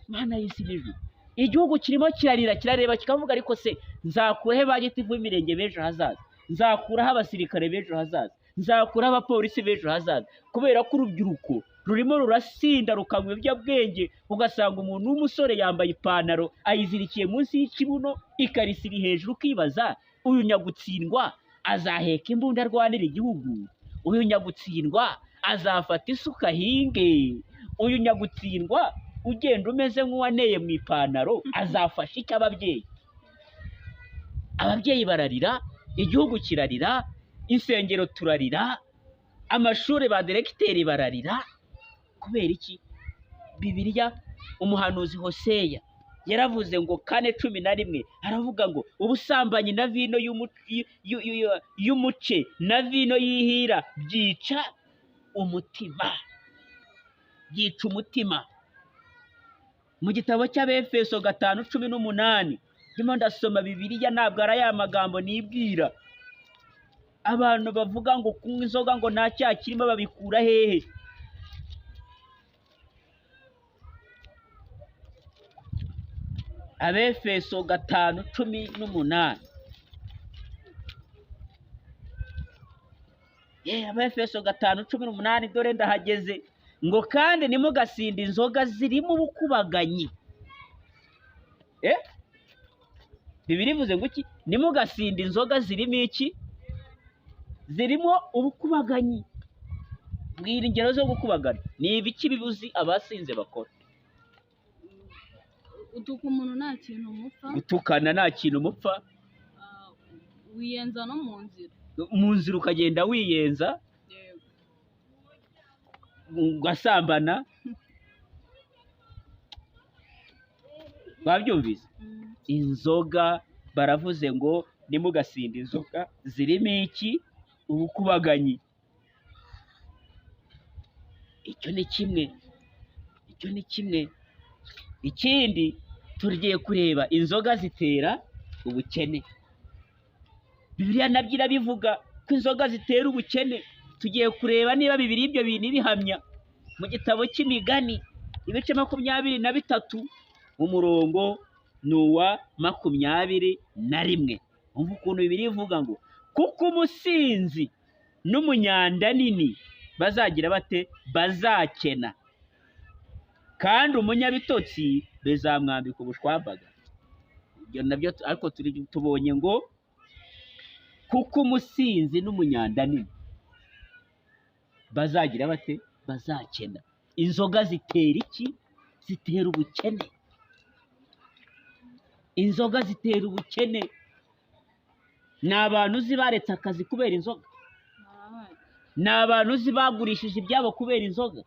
Mana y'isi n'ijuru, igihugu kirimo kirarira, kirareba kikavuga ariko se nzakurahe ba gitifu b'imirenge b'ejo hazaza, nzakuraho abasirikare b'ejo hazaza? Nzakura abapolisi b'ejo hazaza. Kubera ko urubyiruko rurimo rurasinda rukanywa ibiyobyabwenge, ugasanga umuntu w'umusore yambaye ipantaro ayizirikiye munsi y'ikibuno, ikariso iri hejuru, ukibaza uyu nyagutsindwa azaheka imbunda arwanira igihugu, uyu nyagutsindwa azafata isuka ahinge, uyu nyagutsindwa ugenda umeze nk'uwaneye mu ipantaro azafasha icyo ababyeyi. Ababyeyi bararira, igihugu kirarira, insengero turarira, amashuri ba diregiteri bararira. Kubera iki? Bibiliya umuhanuzi Hoseya yaravuze ngo 4:11 aravuga ngo ubusambanyi na vino y'umuce na vino y'ihira byica umutima, byica umutima. Mu gitabo cy'Abefeso 5:18 ndimo ndasoma Bibiliya, ntabwo ari aya magambo nibwira. Abantu bavuga ngo kunywa inzoga ngo nta cyaha kirimo babikura hehe? Abefeso 5:18. Abefeso 5:18, dore ndahageze. Ngo kandi ntimugasinde inzoga zirimo ubukubaganyi. Bibiliya ivuze ngo iki? Ntimugasinde inzoga zirimo iki? Zirimo ubukubaganyi. Mbwira ingero zo gukubagana. Ni ibiki bibuzi abasinze bakora? Utuka umuntu nta kintu mupfa. Gutukana nta kintu mupfa. Wiyenza no mu nzira. Mu nzira ukagenda wiyenza. Ugasambana. Babyumvise? Inzoga baravuze ngo nimugasinde inzoga zirimo iki? Ubukubaganyi. Icyo ni kimwe. Icyo ni kimwe. Ikindi tugiye kureba inzoga zitera ubukene. Bibiliya nabyo irabivuga ko inzoga zitera ubukene. Tugiye kureba niba Bibiliya ibyo bintu ibihamya. Mu gitabo cy'Imigani ibice 23 umurongo ni uwa 21. Umva ukuntu Bibiliya ivuga ngo kuko umusinzi n'umunyanda nini bazagira bate? Bazakena, kandi umunyabitotsi bizamwambika ubushwambaga. Ibyo nabyo ariko tubonye ngo kuko umusinzi n'umunyanda nini bazagira bate? Bazakena. Inzoga zitera iki? Zitera ubukene. Inzoga zitera ubukene. Ni abantu uzi baretse akazi kubera inzoga. Ni abantu uzi bagurishije ibyabo kubera inzoga.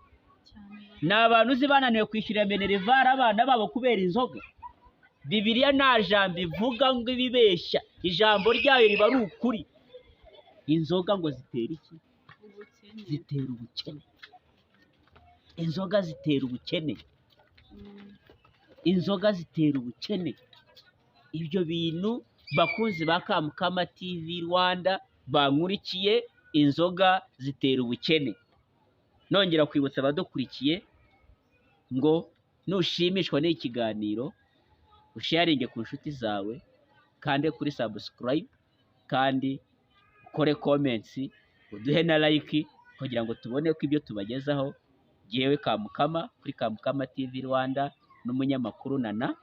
Ni abantu uzi bananiwe kwishyurira minerivare abana babo kubera inzoga. Bibiliya nta jambo ivuga ngo ibibeshya, ijambo ryayo riba ari ukuri. Inzoga ngo zitera iki? Zitera ubukene. Inzoga zitera ubukene. Inzoga zitera ubukene. Ibyo bintu bakunzi ba Kamukama TV Rwanda bankurikiye, inzoga zitera ubukene. Nongera kwibutsa abadukurikiye ngo nushimishwa n'ikiganiro usharinge ku nshuti zawe, kandi kuri subscribe, kandi ukore comments, uduhe na like kugira ngo tubone ko ibyo tubagezaho. Jewe Kamukama kuri Kamukama TV Rwanda n'umunyamakuru Nana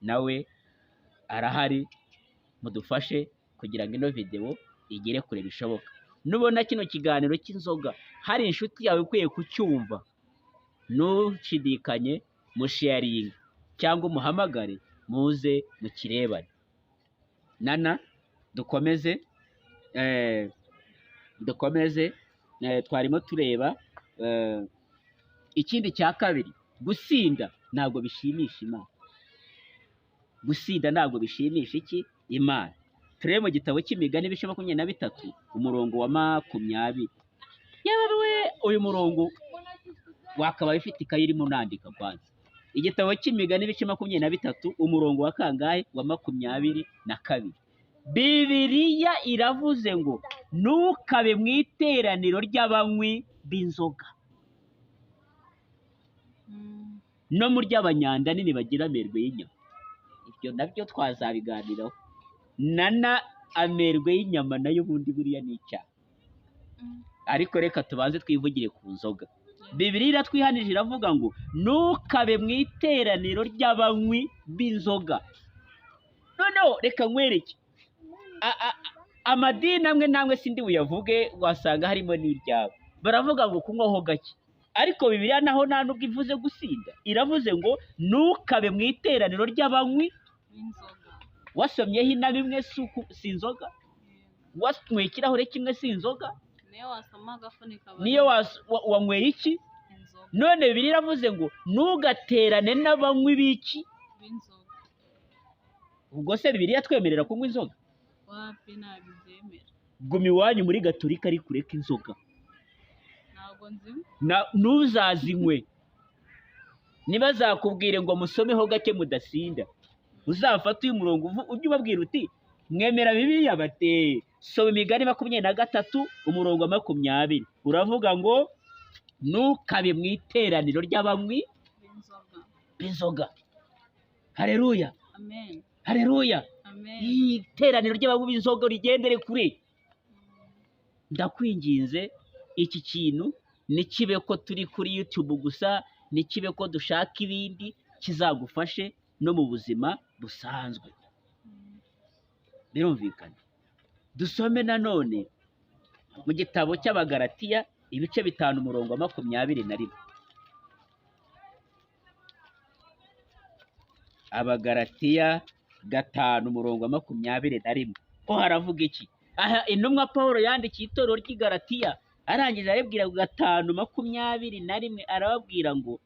nawe arahari, mudufashe kugira ngo ino video igere kure bishoboka. Nubona kino kiganiro cy'inzoga hari inshuti yawe ikwiye kucyumva, ntushidikanye musharinge cyangwa umuhamagare muze mukirebane. Nana dukomeze, dukomeze. Twarimo tureba ikindi cya kabiri, gusinda ntabwo bishimisha Imana. Gusinda ntabwo bishimisha iki? Imana. Turebe mu gitabo cy'Imigani ibice 23 umurongo wa 20. Yewe, uyu murongo wakabaye ufite ikayi irimo unandika kwanza. Igitabo cy'Imigani ibice 23 umurongo wa kangahe? Wa 22. Bibiliya iravuze ngo ntukabe mu iteraniro ry'abanywi b'inzoga no mu ry'abanyanda nini bagira amerwe y'inyama. Ibyo nabyo twazabiganiraho. Nana amerwe y'inyama nayo ubundi buriya ni icyaha. Ariko reka tubanze twivugire ku nzoga. Bibiliya iratwihanije iravuga ngo ntukabe mu iteraniro ry'abanywi b'inzoga. Noneho reka nkwereke amadini amwe n'amwe sindi buyavuge, wasanga harimo n'iryawe, baravuga ngo kunywaho gake. Ariko Bibiliya naho nta nubwo ivuze gusinda, iravuze ngo ntukabe mu iteraniro ry'abanywi b'inzoga. Wasomyeho inama imwe si inzoga, wanyweye ikirahure kimwe si inzoga, Niyo wasoma agafuniko aba niyo wanyweye iki? Inzoga. None Bibiliya iravuze ngo ntugaterane n'abanywi b'iki? B'inzoga. Ubwo se Bibiliya twemerera kunywa inzoga? Wapi, ntabwo ibyemera. Guma iwanyu muri Gatolika ariko ureke inzoga. Ntabwo nzinywa. Ntuzazinywe. Ntibazakubwire ngo musomeho gake mudasinda. Uzafate uyu murongo ujye ubabwira uti mwemera Bibiliya bateye. Soma Imigani 23 umurongo wa 20, uravuga ngo ntukabe mu iteraniro ry'abanywi b'inzoga. b'inzoga. Haleluya. Amen. Haleluya. Amen. Iteraniro ry'abanywi b'inzoga rigendere kure. Ndakwinginze iki kintu ntikibe ko turi kuri YouTube gusa, ntikibe ko dushaka ibindi, kizagufashe no mu buzima busanzwe. Birumvikana. Dusome nanone mu gitabo cy'Abagalatiya ibice 5 umurongo wa 21. Abagalatiya 5 umurongo wa 21. Ho haravuga iki? Aha intumwa Paulo yandikiye itorero ry'i Galatiya, arangije arabwira 5:21, arababwira ngo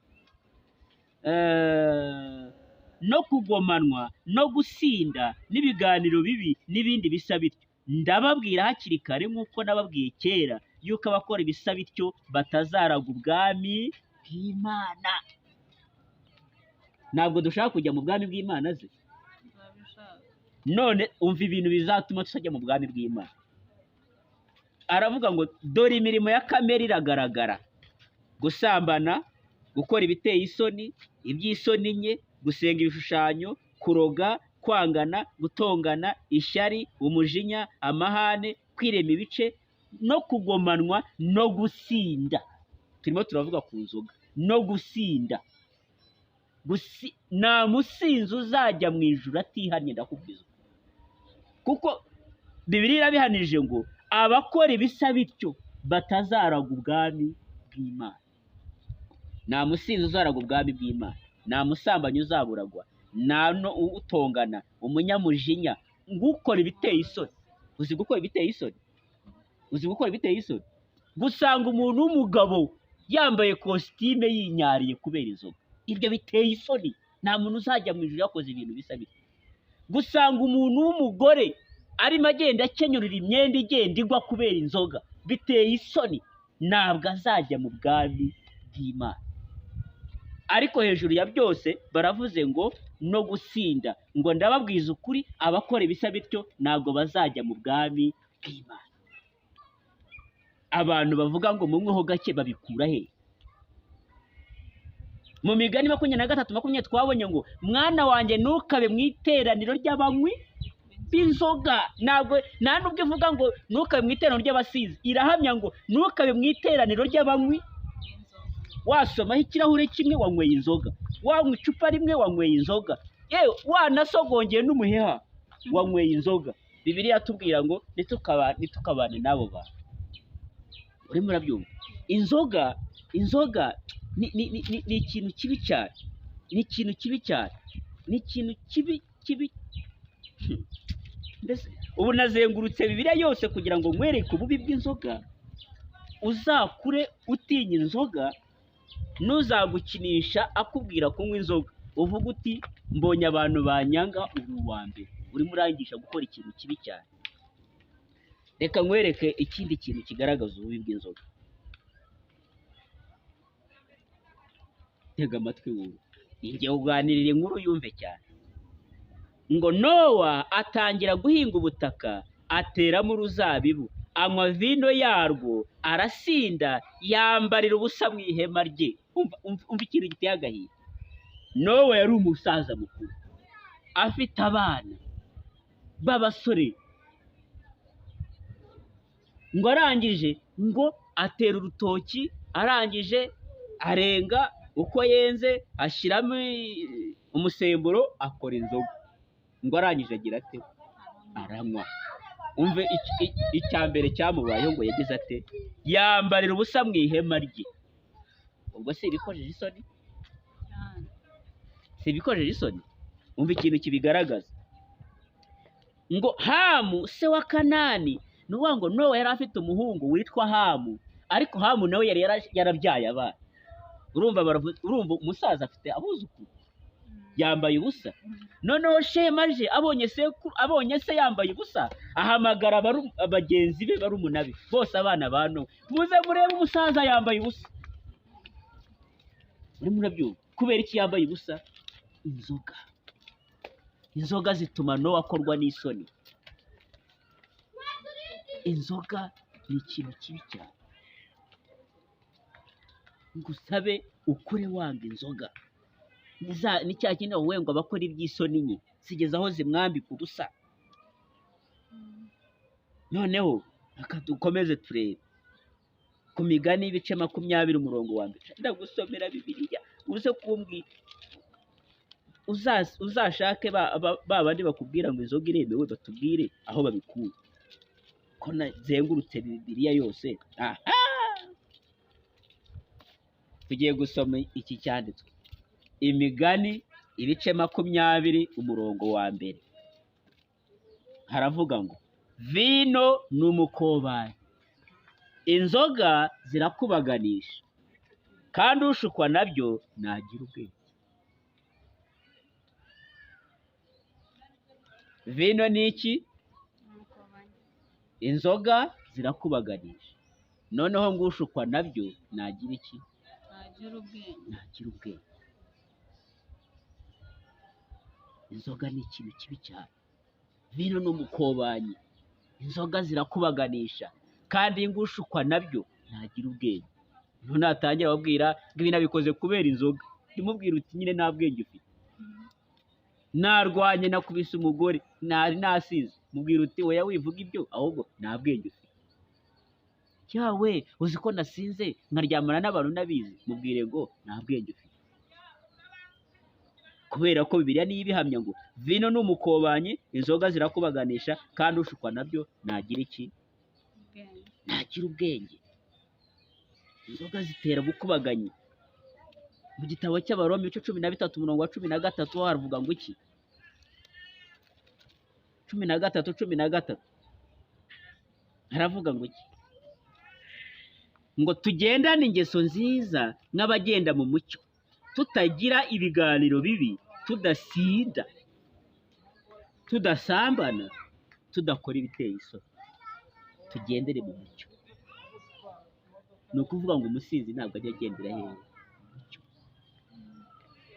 no kugomanwa no gusinda n'ibiganiro bibi n'ibindi bisa bityo. Ndababwira hakiri kare nk'uko nababwiye kera yuko abakora ibisa bityo batazaraga ubwami bw'Imana. Ntabwo dushaka kujya mu bwami bw'Imana ze. None umva ibintu bizatuma tutajya mu bwami bw'Imana. Aravuga ngo dore imirimo ya kamere iragaragara: gusambana, gukora ibiteye isoni, iby'isoni nke, gusenga ibishushanyo, kuroga, kwangana, gutongana, ishyari, umujinya, amahane, kwirema ibice, no kugomanwa no gusinda. Turimo turavuga ku nzoga no gusinda. Nta musinzi uzajya mu ijuru atihannye, ndakubwiza. Kuko Bibiliya irabihanije ngo abakora ibisa bityo batazaraga ubwami bw'Imana. Nta musinzi uzaraga ubwami bw'Imana, nta musambanyi uzaburagwa, nta no utongana, umunyamujinya, ngukora ibiteye isoni. Uzi gukora ibiteye isoni? Uzi gukora ibiteye isoni? Gusanga umuntu w'umugabo yambaye kositime yinyariye kubera inzoga, ibyo biteye isoni. Nta muntu uzajya mu ijuru yakoze ibintu bisa bityo. Gusanga umuntu w'umugore arimo agenda akenyurira imyenda igenda igwa kubera inzoga, biteye isoni. Ntabwo azajya mu bwami bw'Imana. Ariko hejuru ya byose baravuze ngo no gusinda, ngo ndababwiza ukuri abakora ibisa bityo ntabwo bazajya mu bwami bw'Imana. Abantu bavuga ngo munyweho gake babikura he? Mu Migani 23:20 twabonye ngo mwana wanjye ntukabe mu iteraniro ry'abanywi b'inzoga. Ntabwo nta nubwo ivuga ngo ntukabe mu iteraniro ry'abasizi, irahamya ngo ntukabe mu iteraniro ry'abanywi. Wasomaho ikirahure kimwe wanyweye inzoga, wanywa icupa rimwe wanyweye inzoga, yewe wanasogongeye n'umuheha wanyweye inzoga. Bibiliya yatubwira ngo ntitukabane n'abo bantu. Urimo urabyumva? Inzoga ni ikintu kibi cyane, ni ikintu kibi cyane, ni ikintu kibi kibi. Mbese ubu nazengurutse Bibiliya yose kugira ngo nkwereke ububi bw'inzoga, uzakure utinya inzoga. Ntuzagukinisha akubwira kunywa inzoga uvuga uti mbonye abantu banyanga, uri uwa mbere. Urimo urangisha gukora ikintu kibi cyane. Reka nkwereke ikindi kintu kigaragaza ububi bw'inzoga. Tega amatwi wumve, njye uganirira inkuru yumve cyane. Ngo Nowa atangira guhinga ubutaka, ateramo uruzabibu, anywa vino yarwo, arasinda, yambarira ubusa mu ihema rye. Umva ikintu giteye agahinda. Nowa yari umusaza mukuru, afite abana b'abasore, ngo arangije ngo Atera urutoki, arangije arenga uko yenze ashyiramo umusemburo akora inzoga. Ngo arangije agira ate? Aranywa. Umve icya mbere cyamubayeho, ngo yagize ate? Yambarira ubusa mu ihema rye. Ubwo si ibikojeje isoni? Si ibikojeje isoni? Umva ikintu kibigaragaza. Ngo Hamu se wa Kanani, ni ukuvuga ngo Nowa yari afite umuhungu witwa Hamu, ariko Hamu nawe yari yarabyaye abana. Urumva umusaza afite abuzukuru, yambaye ubusa. Noneho Shema aje abonye se yambaye ubusa, ahamagara bagenzi be barumuna be bose, abana ba Nowa, muze murebe umusaza yambaye ubusa. Urimo urabyumva? Kubera iki yambaye ubusa? Inzoga. Inzoga zituma Nowa akorwa n'isoni. Inzoga ni ikintu kibi cyane. Ngusabe ukure wanga inzoga. Ni cya kindi wowe ngo abakora iby'isoni nke zigeze aho zimwambika ubusa. Noneho reka dukomeze turebe ku migani y'ibice 20 umurongo wa 1. Ndagusomera Bibiliya uze kumbwira. Uzashake ba bandi bakubwira ngo inzoga iremewe, batubwire aho babikura. Ko nazengurutse Bibiliya yose. Aha! Tugiye gusoma iki cyanditswe. Imigani ibice 20 umurongo wa 1. Haravuga ngo vino ni umukobanyi, inzoga zirakubaganisha, kandi ushukwa nabyo nagira ubwenge. Vino ni iki? Inzoga zirakubaganisha. Noneho ngo ushukwa nabyo nagira iki? Nagira ubwenge. Inzoga ni ikintu kibi cyane. Vino ni umukobanyi, inzoga zirakubaganisha, kandi ngo ushukwa nabyo nagira ubwenge. None atangira ababwira ngo ibi nabikoze kubera inzoga, ndimubwira uti nyine nta bwenge ufite. Narwanye nakubise umugore, nari nasize, mubwira uti oya wivuga ibyo, ahubwo nta bwenge ufite. Cyawe uzi ko nasinze nkaryamana n'abantu nabizi, mubwire ngo nta bwenge ufite. Kubera ko Bibiliya niyo ibihamya ngo vino ni umukobanyi, inzoga zirakubaganisha, kandi ushukwa nabyo nagira iki? Nagira ubwenge. Inzoga zitera gukubaganyi. Mu gitabo cy'Abaroma ibice 13 umurongo wa 13 haravuga ngo iki? 13 13 haravuga ngo iki? Ngo tugendane ingeso nziza nk'abagenda mu mucyo, tutagira ibiganiro bibi, tudasinda, tudasambana, tudakora ibiteye isoni. Tugendere mu mucyo. Ni ukuvuga ngo umusinzi ntabwo ajya agendera hehe? Mu mucyo.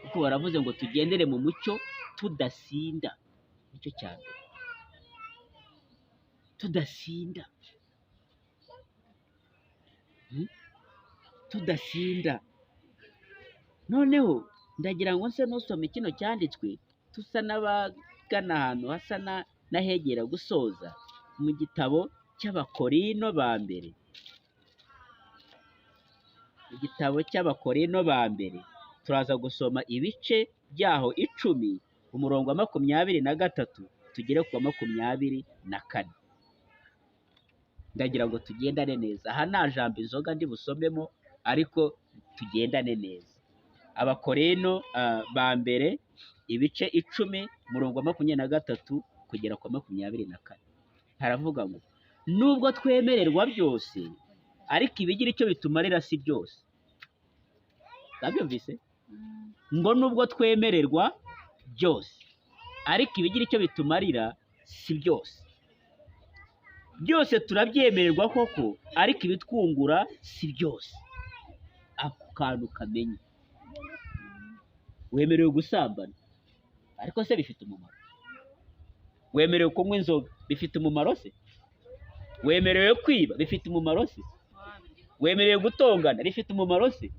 Kuko baravuze ngo tugendere mu mucyo tudasinda. Nicyo cya mbere. Tudasinda. Tudasinda. Noneho ndagira ngo nse nusome kino cyanditswe, tusa n'abagana ahantu hasa n'ahegera gusoza, mu gitabo cy'Abakorino ba mbere. Igitabo cy'Abakorino ba mbere turaza gusoma ibice byaho 10 umurongo wa 23 tugere ku wa 24. Ndagira ngo tugendane neza. Aha nta jambo inzoga ndi busomemo, ariko tugendane neza. Abakorino ba mbere ibice 10 umurongo wa 23 kugera ku wa 24. Haravuga ngo nubwo twemererwa byose, ariko ibigira icyo bitumarira si byose. Ndabyumvise? Ngo nubwo twemererwa byose, ariko ibigira icyo bitumarira si byose. Byose turabyemererwa koko, ariko ibitwungura si byose. Ako kantu kamenye. Wemerewe gusambana, ariko se bifite umumaro? Wemerewe kunywa inzoga, bifite umumaro se? Wemerewe kwiba, bifite umumaro se? Wemerewe gutongana, bifite umumaro se?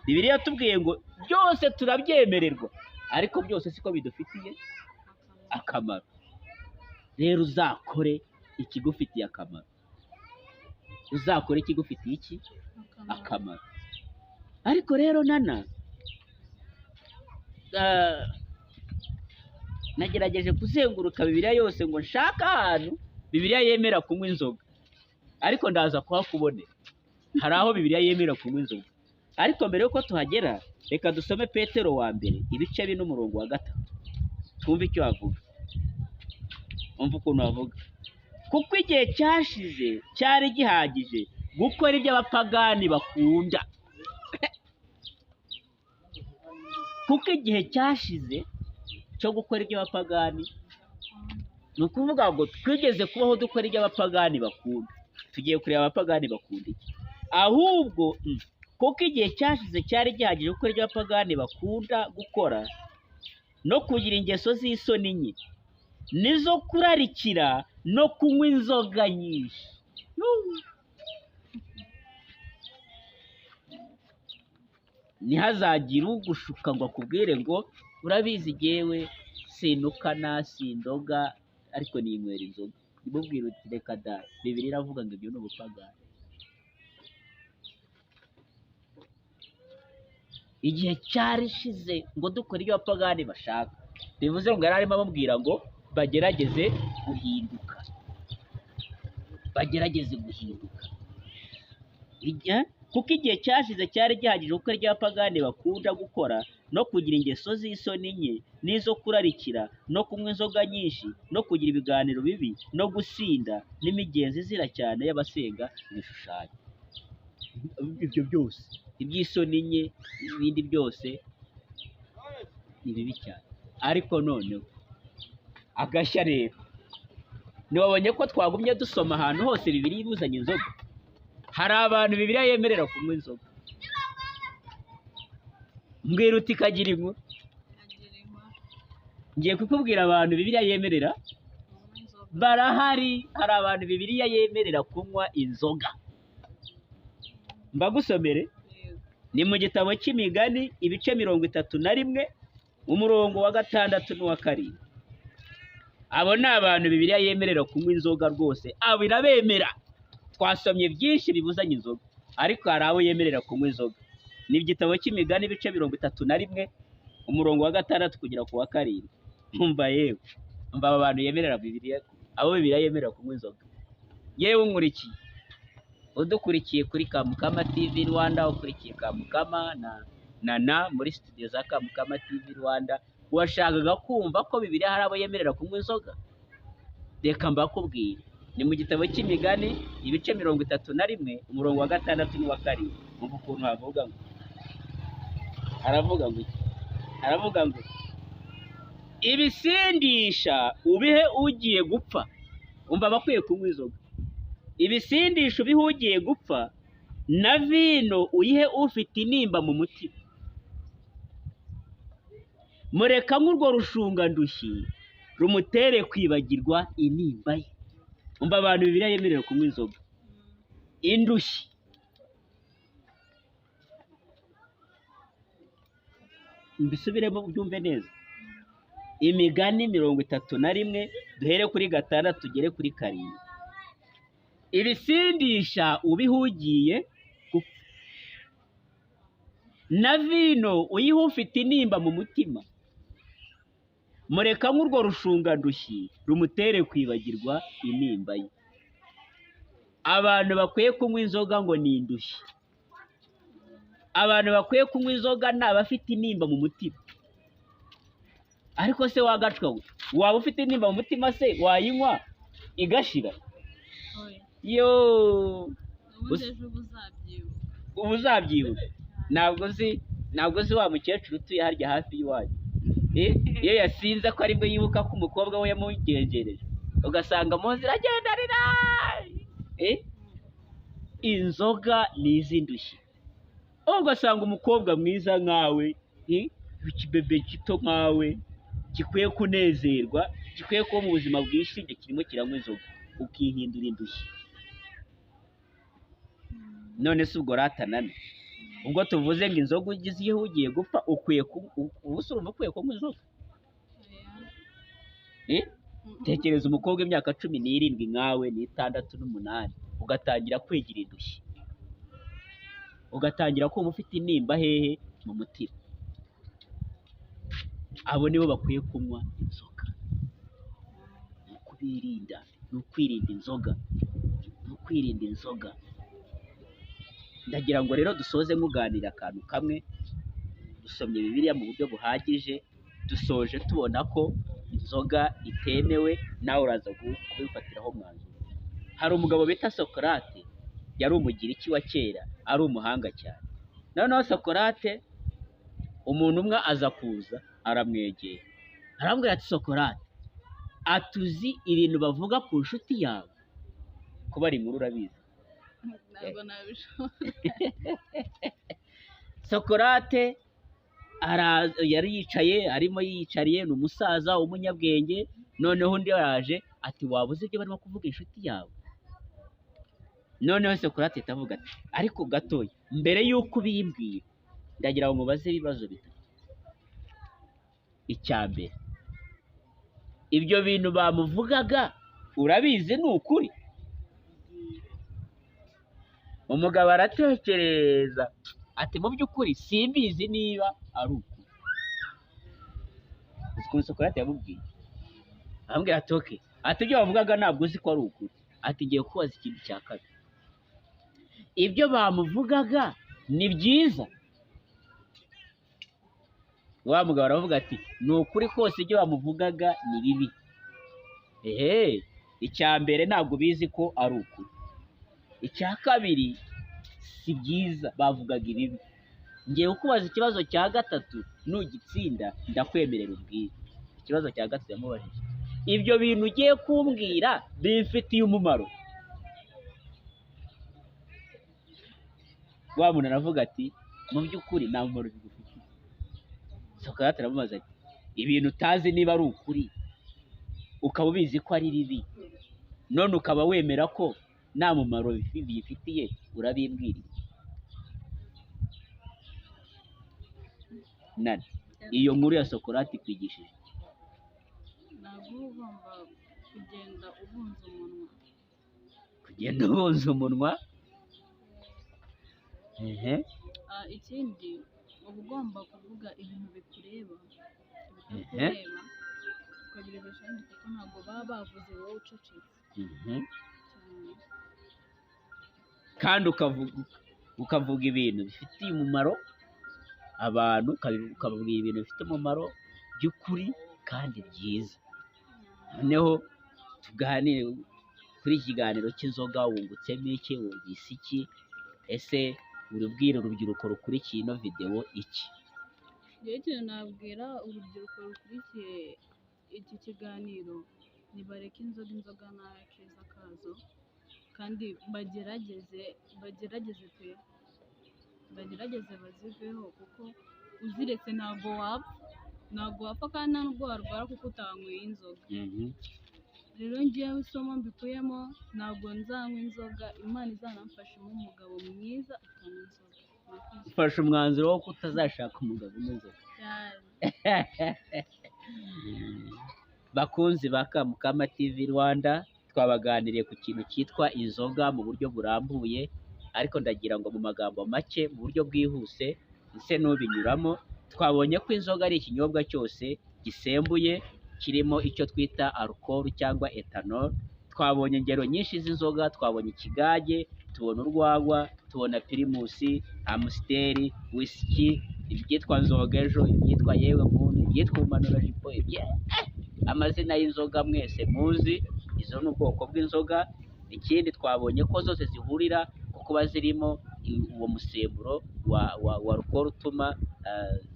Bibiliya yatubwiye ngo byose turabyemererwa, ariko byose siko bidufitiye akamaro. Rero uzakore ikigufitiye akamaro. Uzakora ikigufitiye iki akamaro. Ariko rero Nana, nagerageje kuzenguruka Bibiliya yose ngo nshake ahantu Bibiliya yemera kunywa inzoga, ariko ndaza kuhakubonera. Hari aho Bibiliya yemera kunywa inzoga, ariko mbere yuko tuhagera reka dusome Petero wa mbere ibice 4 umurongo wa 3, twumve icyo avuga. Umva ukuntu avuga: kuko igihe cyashize cyari gihagije gukora ibyo abapagani bakunda. Kuko igihe cyashize cyo gukora ibyo abapagani, ni ukuvuga ngo twigeze kubaho dukora ibyo abapagani bakunda. Tugiye kureba abapagani bakunda iki. Ahubwo kuko igihe cyashize cyari gihagije gukora ibyo abapagani bakunda gukora, no kugira ingeso z'isoni nke, nizo kurarikira no kunywa inzoga nyinshi. Ntihazagire ugushuka ngo akubwire ngo urabizi jyewe sinukana sindoga ariko ninywera inzoga. Nimubwire uti reka da, Bibiliya iravuga ngo ibyo ni ubupagani. Igihe cyarishize ngo dukore ibyo abapagani bashaka, bivuze ngo yari arimo amubwira ngo bagerageze guhinduka, bagerageze guhinduka. Kuko igihe cyashize cyari gihagije gukora ibyo abapagani bakunda gukora, no kugira ingeso z'isoni nke, n'izo kurarikira, no kunywa inzoga nyinshi, no kugira ibiganiro bibi, no gusinda, n'imigenzo izira cyane y'abasenga ibishushanyo. Ibyo byose, iby'isoni nke n'ibindi byose ni bibi cyane. Ariko noneho agashya rero, ntiwabonye ko twagumye dusoma ahantu hose Bibiliya ibuzanye inzoga? Hari abantu Bibiliya yemerera kunywa inzoga. Mbwira uti kagira inkuru. Ngiye kukubwira abantu Bibiliya yemerera barahari. Hari abantu Bibiliya yemerera kunywa inzoga. Mbagusomere, ni mu gitabo cy'Imigani ibice 31 umurongo wa 6 n'uwa 7. Abo ni abantu Bibiliya yemerera kunywa inzoga rwose, abo irabemera. Twasomye byinshi bibuzanye inzoga, ariko hari abo yemerera kunywa inzoga. Ni igitabo cy'Imigani ibice 31 umurongo wa 6 kugera ku wa 7. Umva yewe, umva aba bantu yemerera Bibiliya, abo Bibiliya yemerera kunywa inzoga. Yewe unkurikiye, udukurikiye kuri Kamukama TV Rwanda, ukurikiye Kamukama na muri studio za Kamukama TV Rwanda, washakaga kumva ko Bibiliya hari abo yemerera kunywa inzoga? Reka mbakubwire. Ni mu gitabo cy'Imigani ibice 31 umurongo wa 6 n'uwa 7. Umva ukuntu havuga ngo, aravuga ngo iki? Aravuga ngo ibisindisha ubihe ugiye gupfa. Umva abakwiye kunywa inzoga. Ibisindisha ubihe ugiye gupfa, na vino uyihe ufite intimba mu mutima. Mureka nk'urwo rushungandushyi rumutere kwibagirwa intimba ye. Umva abantu Bibiliya yemerewe kunywa inzoga. Indushyi. Mbisubiremo ubyumve neza. Imigani 31 duhere kuri 6 tugere kuri 7. Ibisindisha ubihugiye gupfa, na vino uyihe ufite intimba mu mutima. Mureka nk'urwo rushungandushyi rumutere kwibagirwa intimba ye. Abantu bakwiye kunywa inzoga ngo ni indushyi. Abantu bakwiye kunywa inzoga ni abafite intimba mu mutima. Ariko se wagacwa we, waba ufite intimba mu mutima se wayinywa igashira? Yo, ubu uzabyibuka. Ntabwo nzi wa mukecuru utuye harya hafi y'iwanyu, iyo yasinze ko aribwo yibuka ko umukobwa we yamugenjereje, ugasanga mu nzira agenda arira. Inzoga ni iz'indushyi. Ugasanga umukobwa mwiza nkawe, ikibebe gito nkawe, gikwiye kunezerwa, gikwiye kuba mu buzima bwishimye, kirimo kiranywa inzoga, ukihindura indushyi. None se ubwo ratanana, ubwo tuvuze ngo inzoga ugize iyo ugiye gupfa, ukwiye ubu ukwiye kunywa inzoga? Tekereza umukobwa w'imyaka 17 nkawe, ni 6 n'8, ugatangira kwigira indushyi, ugatangira kumva ufite intimba hehe mu mutima. Abo nibo bakwiye kunywa inzoga. Ni ukubirinda, ni ukwirinda inzoga, ni ukwirinda inzoga. Ndagira ngo rero dusoze nkuganira akantu kamwe. Dusomye Bibiliya mu buryo buhagije, dusoje tubona ko inzoga itemewe, nawe uraza kubifatiraho umwanzuro. Hari umugabo bita Sokorate, yari Umugiriki wa kera, ari umuhanga cyane. Noneho Sokorate, umuntu umwe aza kuza aramwegera, aramubwira ati Sokorate, atuzi ibintu bavuga ku nshuti yawe? Kuba ari inkuru urabizi. Ntabwo nabishobora. Sokorate yari yicaye, arimo yiyicariye, ni umusaza w'umunyabwenge. Noneho undi yaraje ati waba uzi ibyo barimo kuvuga inshuti yawe? Noneho Sokorate ahita avuga ati ariko gatoya, mbere y'uko ubimbwira ndagira ngo mubaze ibibazo bitatu. Icya mbere, ibyo bintu bamuvugaga urabizi ni ukuri? Umugabo aratekereza ati mu by'ukuri simbizi niba ari ukuri. Uzi ukuntu Sokorate yamubwiye? Aramubwira ati okay, ati ibyo bavugaga ntabwo uzi ko ari ukuri. Ati ngiye kubaza ikintu cya kabiri, ibyo bamuvugaga ni byiza? Wa mugabo aravuga ati ni ukuri kose ibyo bamuvugaga ni bibi. Ehe, icya mbere ntabwo ubizi ko ari ukuri, icya kabiri si byiza, bavugaga ibibi. Ngiye kukubaza ikibazo cya gatatu, nugitsinda ndakwemerera ubwire. Ikibazo cya gatatu yamubajije, ibyo bintu ugiye kumbwira bimfitiye umumaro? Wa muntu aravuga ati mu by'ukuri nta mumaro bigufitiye. Sokarate aramubaza ati ibintu utazi niba ari ukuri, ukaba ubizi ko ari bibi, none ukaba wemera ko nta mumaro bifitiye, urabimbwiriye? Nani iyo nkuru ya Sokorate ikwigishije? Ntabwo uba ugomba kugenda ubunza umunwa. Kugenda ubunza umunwa. Ehe. Ikindi uba ugomba kuvuga ibintu bikureba, ibitakureba ukabirebesha abandi, kuko ntabwo baba bavuze wowe ucecetse. Kandi ukavuga ibintu bifitiye umumaro abantu, ukababwira ibintu bifite umumaro by'ukuri kandi byiza. Noneho tuganire kuri iki kiganiro cy'inzoga, wungutsemo iki, wumvise iki, ese urubwira urubyiruko rukurikiye ino videwo iki? Njyewe ikintu nabwira urubyiruko rukurikiye iki kiganiro, nibareke inzoga, inzoga nta keza kazo, kandi bagerageze, bagerageze pe, bagerageze baziveho, kuko uziretse ntabwo wapfa, ntabwo wapfa kandi nta nubwo warwara kuko utanyweye inzoga. Rero njyewe isomo mbikuyemo, ntabwo nzanywa inzoga, Imana izanamfashemo umugabo mwiza utanywa inzoga. Ufashe umwanzuro wo kutazashaka umugabo unywa inzoga. Cyane. Bakunzi ba Kamukama TV Rwanda, twabaganiriye ku kintu cyitwa inzoga mu buryo burambuye, ariko ndagira ngo mu magambo make, mu buryo bwihuse, nse n'ubinyuramo. Twabonye ko inzoga ari ikinyobwa cyose gisembuye kirimo icyo twita alcohol cyangwa ethanol. Twabonye ingero nyinshi z'inzoga, twabonye ikigage, tubona urwagwa, tubona pirimusi, amusiteri, wisiki, ibyitwa nzogejo, ibyitwa yewe muntu, ibyitwa ubumanurajipo, amazina y'inzoga mwese muzi, izo ni ubwoko bw'inzoga. Ikindi twabonye ko zose zihurira ku kuba zirimo uwo musemburo wa alcohol utuma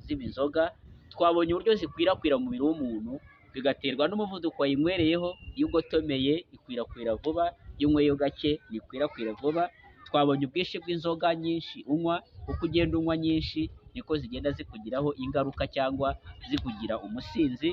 ziba inzoga. Twabonye uburyo zikwirakwira mu mubiri w'umuntu, bigaterwa n'umuvuduko wayinywereyeho. Iyo ugotomeye ikwirakwira vuba, iyo unyweyeho gake ntikwirakwira vuba. Twabonye ubwinshi bw'inzoga nyinshi unywa, uko ugenda unywa nyinshi niko zigenda zikugiraho ingaruka cyangwa zikugira umusinzi.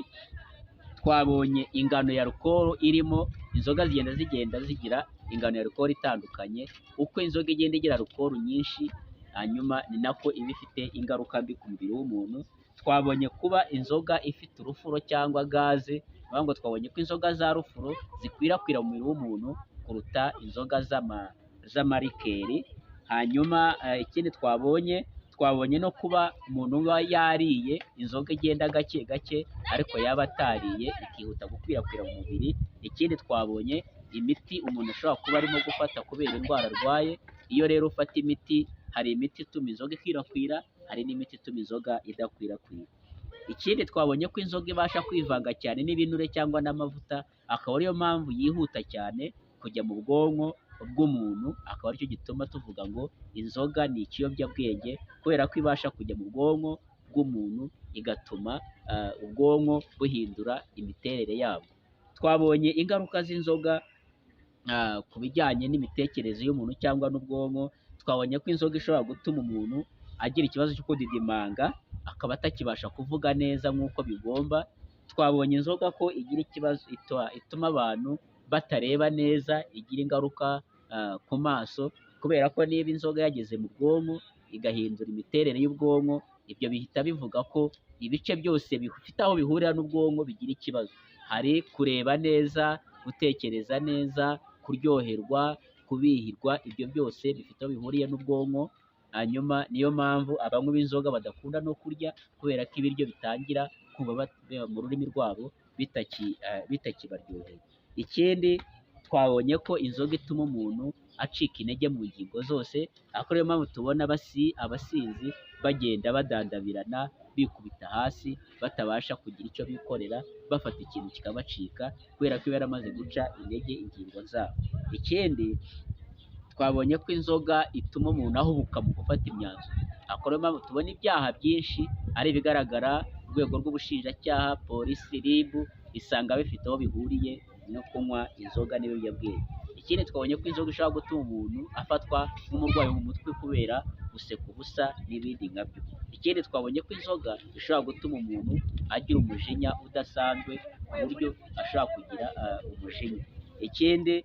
Twabonye ingano ya alcohol irimo, inzoga zigenda zigira ingano ya alcohol itandukanye. Uko inzoga igenda igira alcohol nyinshi, hanyuma ni nako iba ifite ingaruka mbi ku mubiri w'umuntu. Twabonye kuba inzoga ifite urufuro cyangwa gaze Bivuga ngo twabonye ko inzoga za rufuro zikwirakwira mu mubiri w'umuntu kuruta inzoga z'amarikeri. Hanyuma ikindi twabonye no kuba umuntu uba yariye inzoga igenda gake gake, ariko yaba atariye ikihuta gukwirakwira mu mubiri. Ikindi twabonye imiti umuntu ashobora kuba arimo gufata kubera indwara arwaye. Iyo rero ufata imiti, hari imiti ituma inzoga ikwirakwira, hari n'imiti ituma inzoga idakwirakwira. Ikindi twabonye ko inzoga ibasha kwivanga cyane n'ibinure cyangwa n'amavuta, akaba ariyo mpamvu yihuta cyane kujya mu bwonko bw'umuntu, akaba aricyo gituma tuvuga ngo inzoga ni ikiyobyabwenge, kubera ko ibasha kujya mu bwonko bw'umuntu igatuma ubwonko buhindura imiterere yabwo. Twabonye ingaruka z'inzoga ku bijyanye n'imitekerereze y'umuntu cyangwa n'ubwonko. Twabonye ko inzoga ishobora gutuma umuntu agira ikibazo cyo kudidimanga, akaba atakibasha kuvuga neza nk'uko bigomba. Twabonye inzoga ko igira ikibazo, ituma abantu batareba neza, igira ingaruka ku maso, kubera ko niba inzoga yageze mu bwonko igahindura imiterere y'ubwonko, ibyo bihita bivuga ko ibice byose bifite aho bihurira n'ubwonko bigira ikibazo. Hari kureba neza, gutekereza neza, kuryoherwa, kubihirwa, ibyo byose bifite aho bihuriye n'ubwonko. Hanyuma niyo mpamvu abanywi b'inzoga badakunda no kurya, kubera ko ibiryo bitangira kuba mu rurimi rwabo bitakibaryoheye. Ikindi twabonye ko inzoga ituma umuntu acika intege mu ngingo zose, akaba ariyo mpamvu tubona abasinzi bagenda badandabirana, bikubita hasi, batabasha kugira icyo bikorera, bafata ikintu kikabacika, kubera ko iba yaramaze guca intege ingingo zabo. Ikindi twabonye ko inzoga ituma umuntu ahubuka mu gufata imyanzuro, akaba ariyo mpamvu tubona ibyaha byinshi ari ibigaragara mu rwego rw'ubushinjacyaha, polisi, RIB, isanga bifite aho bihuriye no kunywa inzoga n'ibiyobyabwenge. Ikindi twabonye ko inzoga ishobora gutuma umuntu afatwa nk'umurwayi mu mutwe kubera guseka ubusa n'ibindi nkabyo. Ikindi twabonye ko inzoga ishobora gutuma umuntu agira umujinya udasanzwe, ku buryo ashobora kugira umujinya. Ikindi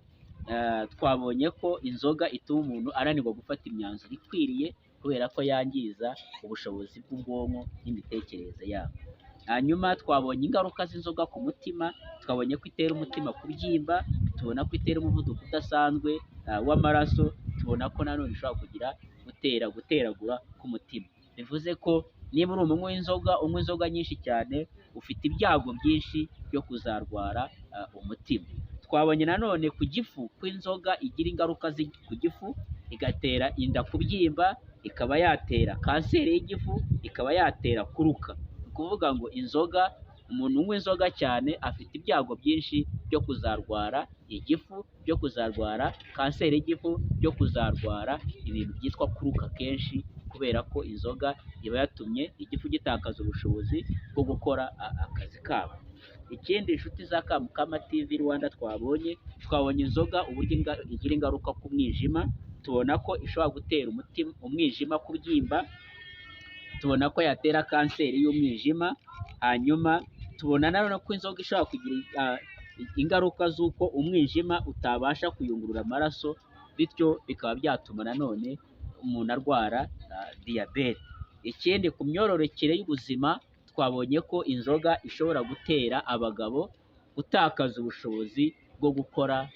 twabonye ko inzoga ituma umuntu ananirwa gufata imyanzuro ikwiriye, kubera ko yangiza ubushobozi bw'ubwonko n'imitekerereze yabwo. Hanyuma twabonye ingaruka z'inzoga ku mutima, twabonye ko itera umutima kubyimba, tubona ko itera umuvuduko udasanzwe w'amaraso, tubona ko nanone ishobora kugira guteragura k'umutima. Bivuze ko niba uri umunywi w'inzoga, unywa inzoga nyinshi cyane, ufite ibyago byinshi byo kuzarwara umutima. Twabonye nanone ku gifu ko inzoga igira ingaruka ku gifu, igatera inda kubyimba, ikaba yatera kanseri y'igifu, ikaba yatera kuruka. Ni ukuvuga ngo inzoga, umuntu unywa inzoga cyane afite ibyago byinshi byo kuzarwara igifu, byo kuzarwara kanseri y'igifu, byo kuzarwara ibintu byitwa kuruka kenshi, kubera ko inzoga iba yatumye igifu gitakaza ubushobozi bwo gukora akazi kabo. Ikindi inshuti za Kamukama TV Rwanda twabonye inzoga uburyo igira ingaruka ku mwijima, tubona ko ishobora gutera umwijima kubyimba, tubona ko yatera kanseri y'umwijima. Hanyuma tubona nanone ko inzoga ishobora kugira ingaruka z'uko umwijima utabasha kuyungurura amaraso, bityo bikaba byatuma nanone umuntu arwara diyabete. Ikindi ku myororokere y'ubuzima, twabonye ko inzoga ishobora gutera abagabo gutakaza ubushobozi bwo gukora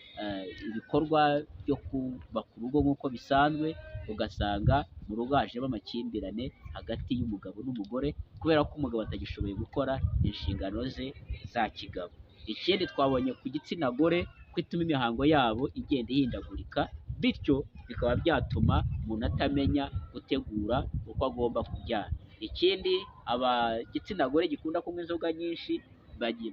ibikorwa byo kubaka urugo nk'uko bisanzwe, ugasanga mu rugo hajemo amakimbirane hagati y'umugabo n'umugore, kubera ko umugabo atagishoboye gukora inshingano ze za kigabo. Ikindi twabonye ku gitsina gore ko ituma imihango yabo igenda ihindagurika, bityo bikaba byatuma umuntu atamenya gutegura uko agomba kubyara. Ikindi igitsina gore gikunda kunywa inzoga nyinshi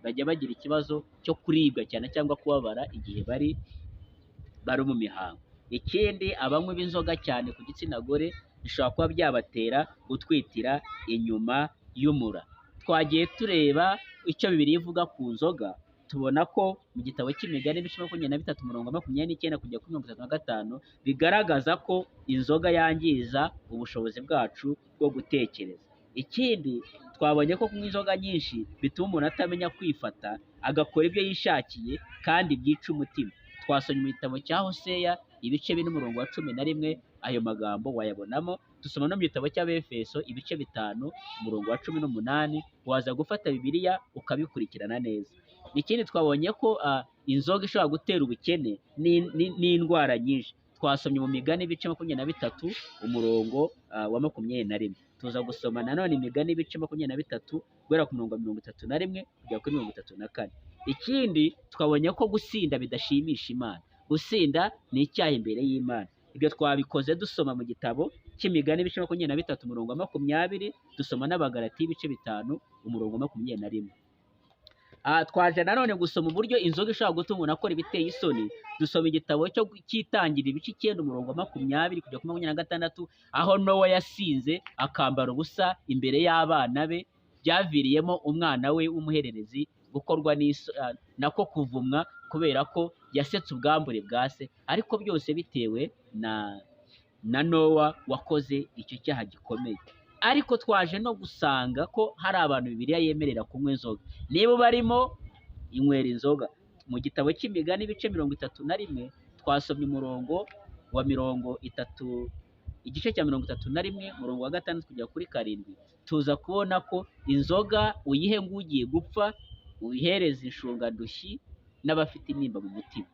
bajya bagira ikibazo cyo kuribwa cyane cyangwa kubabara igihe bari mu mihango. Ikindi abanywi b'inzoga cyane ku gitsina gore bishobora kuba byabatera gutwitira inyuma y'umura. Twagiye tureba icyo Bibiliya ivuga ku nzoga, tubona ko mu gitabo cy'Imigani ibice 23 umurongo 29 kujya kuri 35 bigaragaza ko inzoga yangiza ubushobozi bwacu bwo gutekereza. Ikindi twabonye ko kunywa inzoga nyinshi bituma umuntu atamenya kwifata, agakora ibyo yishakiye kandi byica umutima. Twasomye mu gitabo cya Hoseya ibice 4 umurongo wa 11, ayo magambo wayabonamo. Dusoma no mu gitabo cy'Abefeso ibice 5 umurongo wa 18, waza gufata Bibiliya ukabikurikirana neza. Ikindi twabonye ko inzoga ishobora gutera ubukene n'indwara nyinshi. Twasomye mu Migani ibice 23 umurongo wa 21. Tuza gusoma nanone Imigani ibice 23 guhera ku murongo wa 31 kugera kuri 34. Ikindi twabonye ko gusinda bidashimisha Imana. Gusinda ni icyaha imbere y'Imana. Ibyo twabikoze dusoma mu gitabo cy'Imigani ibice 23 umurongo wa 20, dusoma n'Abagalati ibice 5 umurongo wa 21. Twaje nanone gusoma uburyo inzoga ishobora gutuma umuntu akora ibiteye isoni. Dusoma igitabo cyo cy'itangira ibice 9 umurongo wa 20 kugera kuri 26, aho Nowa yasinze akambara ubusa imbere y'abana be, byaviriyemo umwana we w'umuhererezi gukorwa nako kuvumwa kubera ko yasetse ubwambure bwa se, ariko byose bitewe na Nowa wakoze icyo cyaha gikomeye. Ariko twaje no gusanga ko hari abantu Bibiliya yemerera kunywa inzoga. Niba barimo inywera inzoga. Mu gitabo cy'Imigani ibice 31 twasomye umurongo wa 30, igice cya 31 umurongo wa 6 kugera kuri 7, tuza kubona ko inzoga uyihe ngugiye gupfa, uyihereza inshungandushyi n'abafite intimba mu mutima.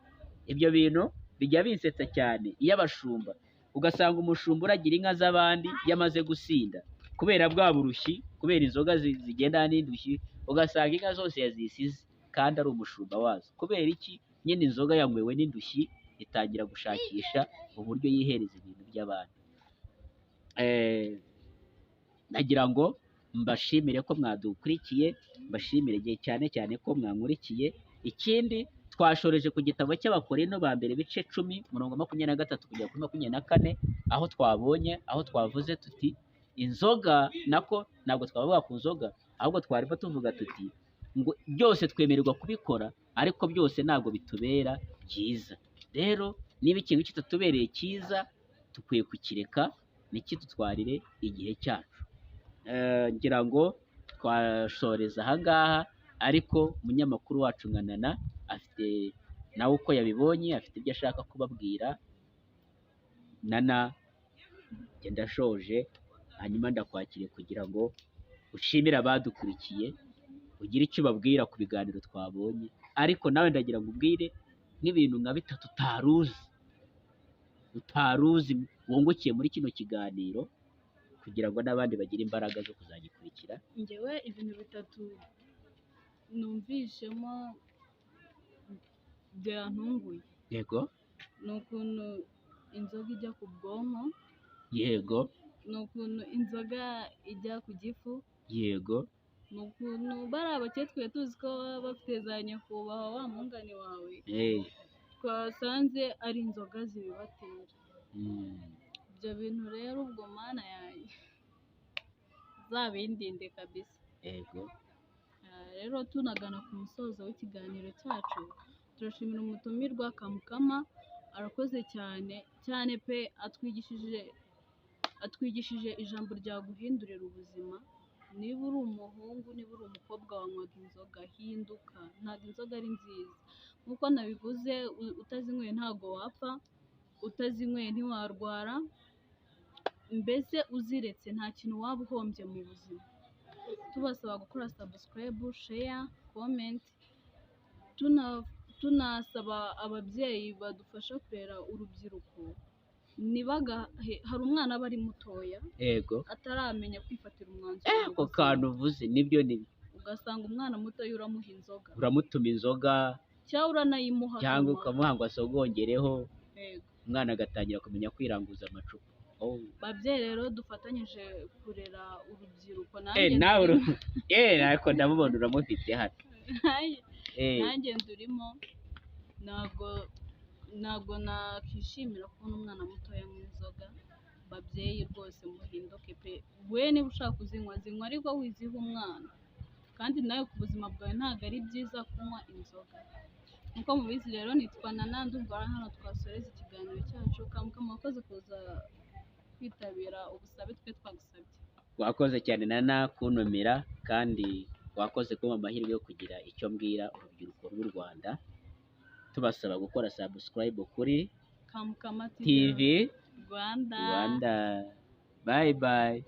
Ibyo bintu bijya binsetsa cyane iyo abashumba, ugasanga umushumba uragira inka z'abandi yamaze gusinda kubera bwa burushyi, kubera inzoga zigendana n'indushyi, ugasanga inka zose yazisize kandi ari umushumba wazo. Kubera iki? Nyine inzoga yanywewe n'indushyi, itangira gushakisha uburyo yihereza ibintu by'abandi. Nagira ngo mbashimire ko mwadukurikiye, mbashimire igihe cyane cyane ko mwankurikiye. Ikindi twashoreje ku gitabo cy'Abakorinto ba mbere ibice 10 umurongo 23 kugera kuri 24, aho twabonye, aho twavuze tuti inzoga, nako ntabwo twavuga ku nzoga, ahubwo twarimo tuvuga tuti ngo byose twemererwa kubikora, ariko byose ntabwo bitubera byiza. Rero niba ikintu kitatubereye cyiza dukwiye kukireka, ntikidutwarire igihe cyacu. Ngira ngo twashoreza aha ngaha, ariko umunyamakuru wacu Nkanana afite nawe uko yabibonye, afite ibyo ashaka kubabwira. Nana, njye ndashoje, hanyuma ndakwakiriye kugira ngo ushimire abadukurikiye, ugire icyo ubabwira ku biganiro twabonye, ariko nawe ndagira ngo ubwire nk'ibintu nka bitatu utaruzi wungukiye muri kino kiganiro, kugira ngo n'abandi bagire imbaraga zo kuzagikurikira. Njyewe ibintu bitatu numvishemo byantunguye. Yego. Ni ukuntu inzoga ijya ku bwonko. Yego. Ni ukuntu inzoga ijya ku gifu. Yego. Ni ukuntu bari abakire twe tuzi ko baba bafite za nyakubahwa wa mungani wawe, twasanze ari inzoga zibibatera. Ibyo bintu rero ubwo Mana yanjye zabindinde kabisa. Yego. Rero tunagana ku musozo w'ikiganiro cyacu, turashimira umutumirwa Kamukama, arakoze cyane cyane pe, atwigishije ijambo ryaguhindurira ubuzima. Niba uri umuhungu, niba uri umukobwa wanywaga inzoga, hinduka, ntabwo inzoga ari nziza. Nk'uko nabivuze, utazinyweye ntabwo wapfa, utazinyweye ntiwarwara, mbese uziretse nta kintu waba uhombye mu buzima. Tubasaba gukora subscribe, share, comment, tunasaba ababyeyi badufasha kurera urubyiruko, hari umwana aba ari mutoya, yego, ataramenya kwifatira umwanzuro. Ako kantu uvuze nibyo nibyo. Ugasanga umwana mutoya uramuha inzoga, uramutuma inzoga cyangwa uranayimuha, cyangwa ukamuha ngo asogongereho, umwana agatangira kumenya kwiranguza amacupa. Babyeyi rero dufatanyije kurera urubyiruko. Nanjye ariko ndamubona uramufite hano. Nanjye ndurimo, ntabwo nakishimira kubona umwana mutoya mu inzoga. Babyeyi rwose muhinduke pe, we niba ushaka kuzinywa zinywa, ariko wiziha umwana. Kandi nawe ku buzima bwawe ntabwo ari byiza kunywa inzoga. Nkuko mubizi rero nitwa Nana, ndumva hano twasoreza ikiganiro cyacu. Kamukama wakoze kuza kwitabira ubusabe twe twagusabye. Wakoze cyane Nana kuntumira, kandi wakoze kumpa amahirwe yo kugira icyo mbwira urubyiruko rw'u Rwanda, tubasaba gukora subscribe kuri Kamukama TV Rwanda. Bye bye.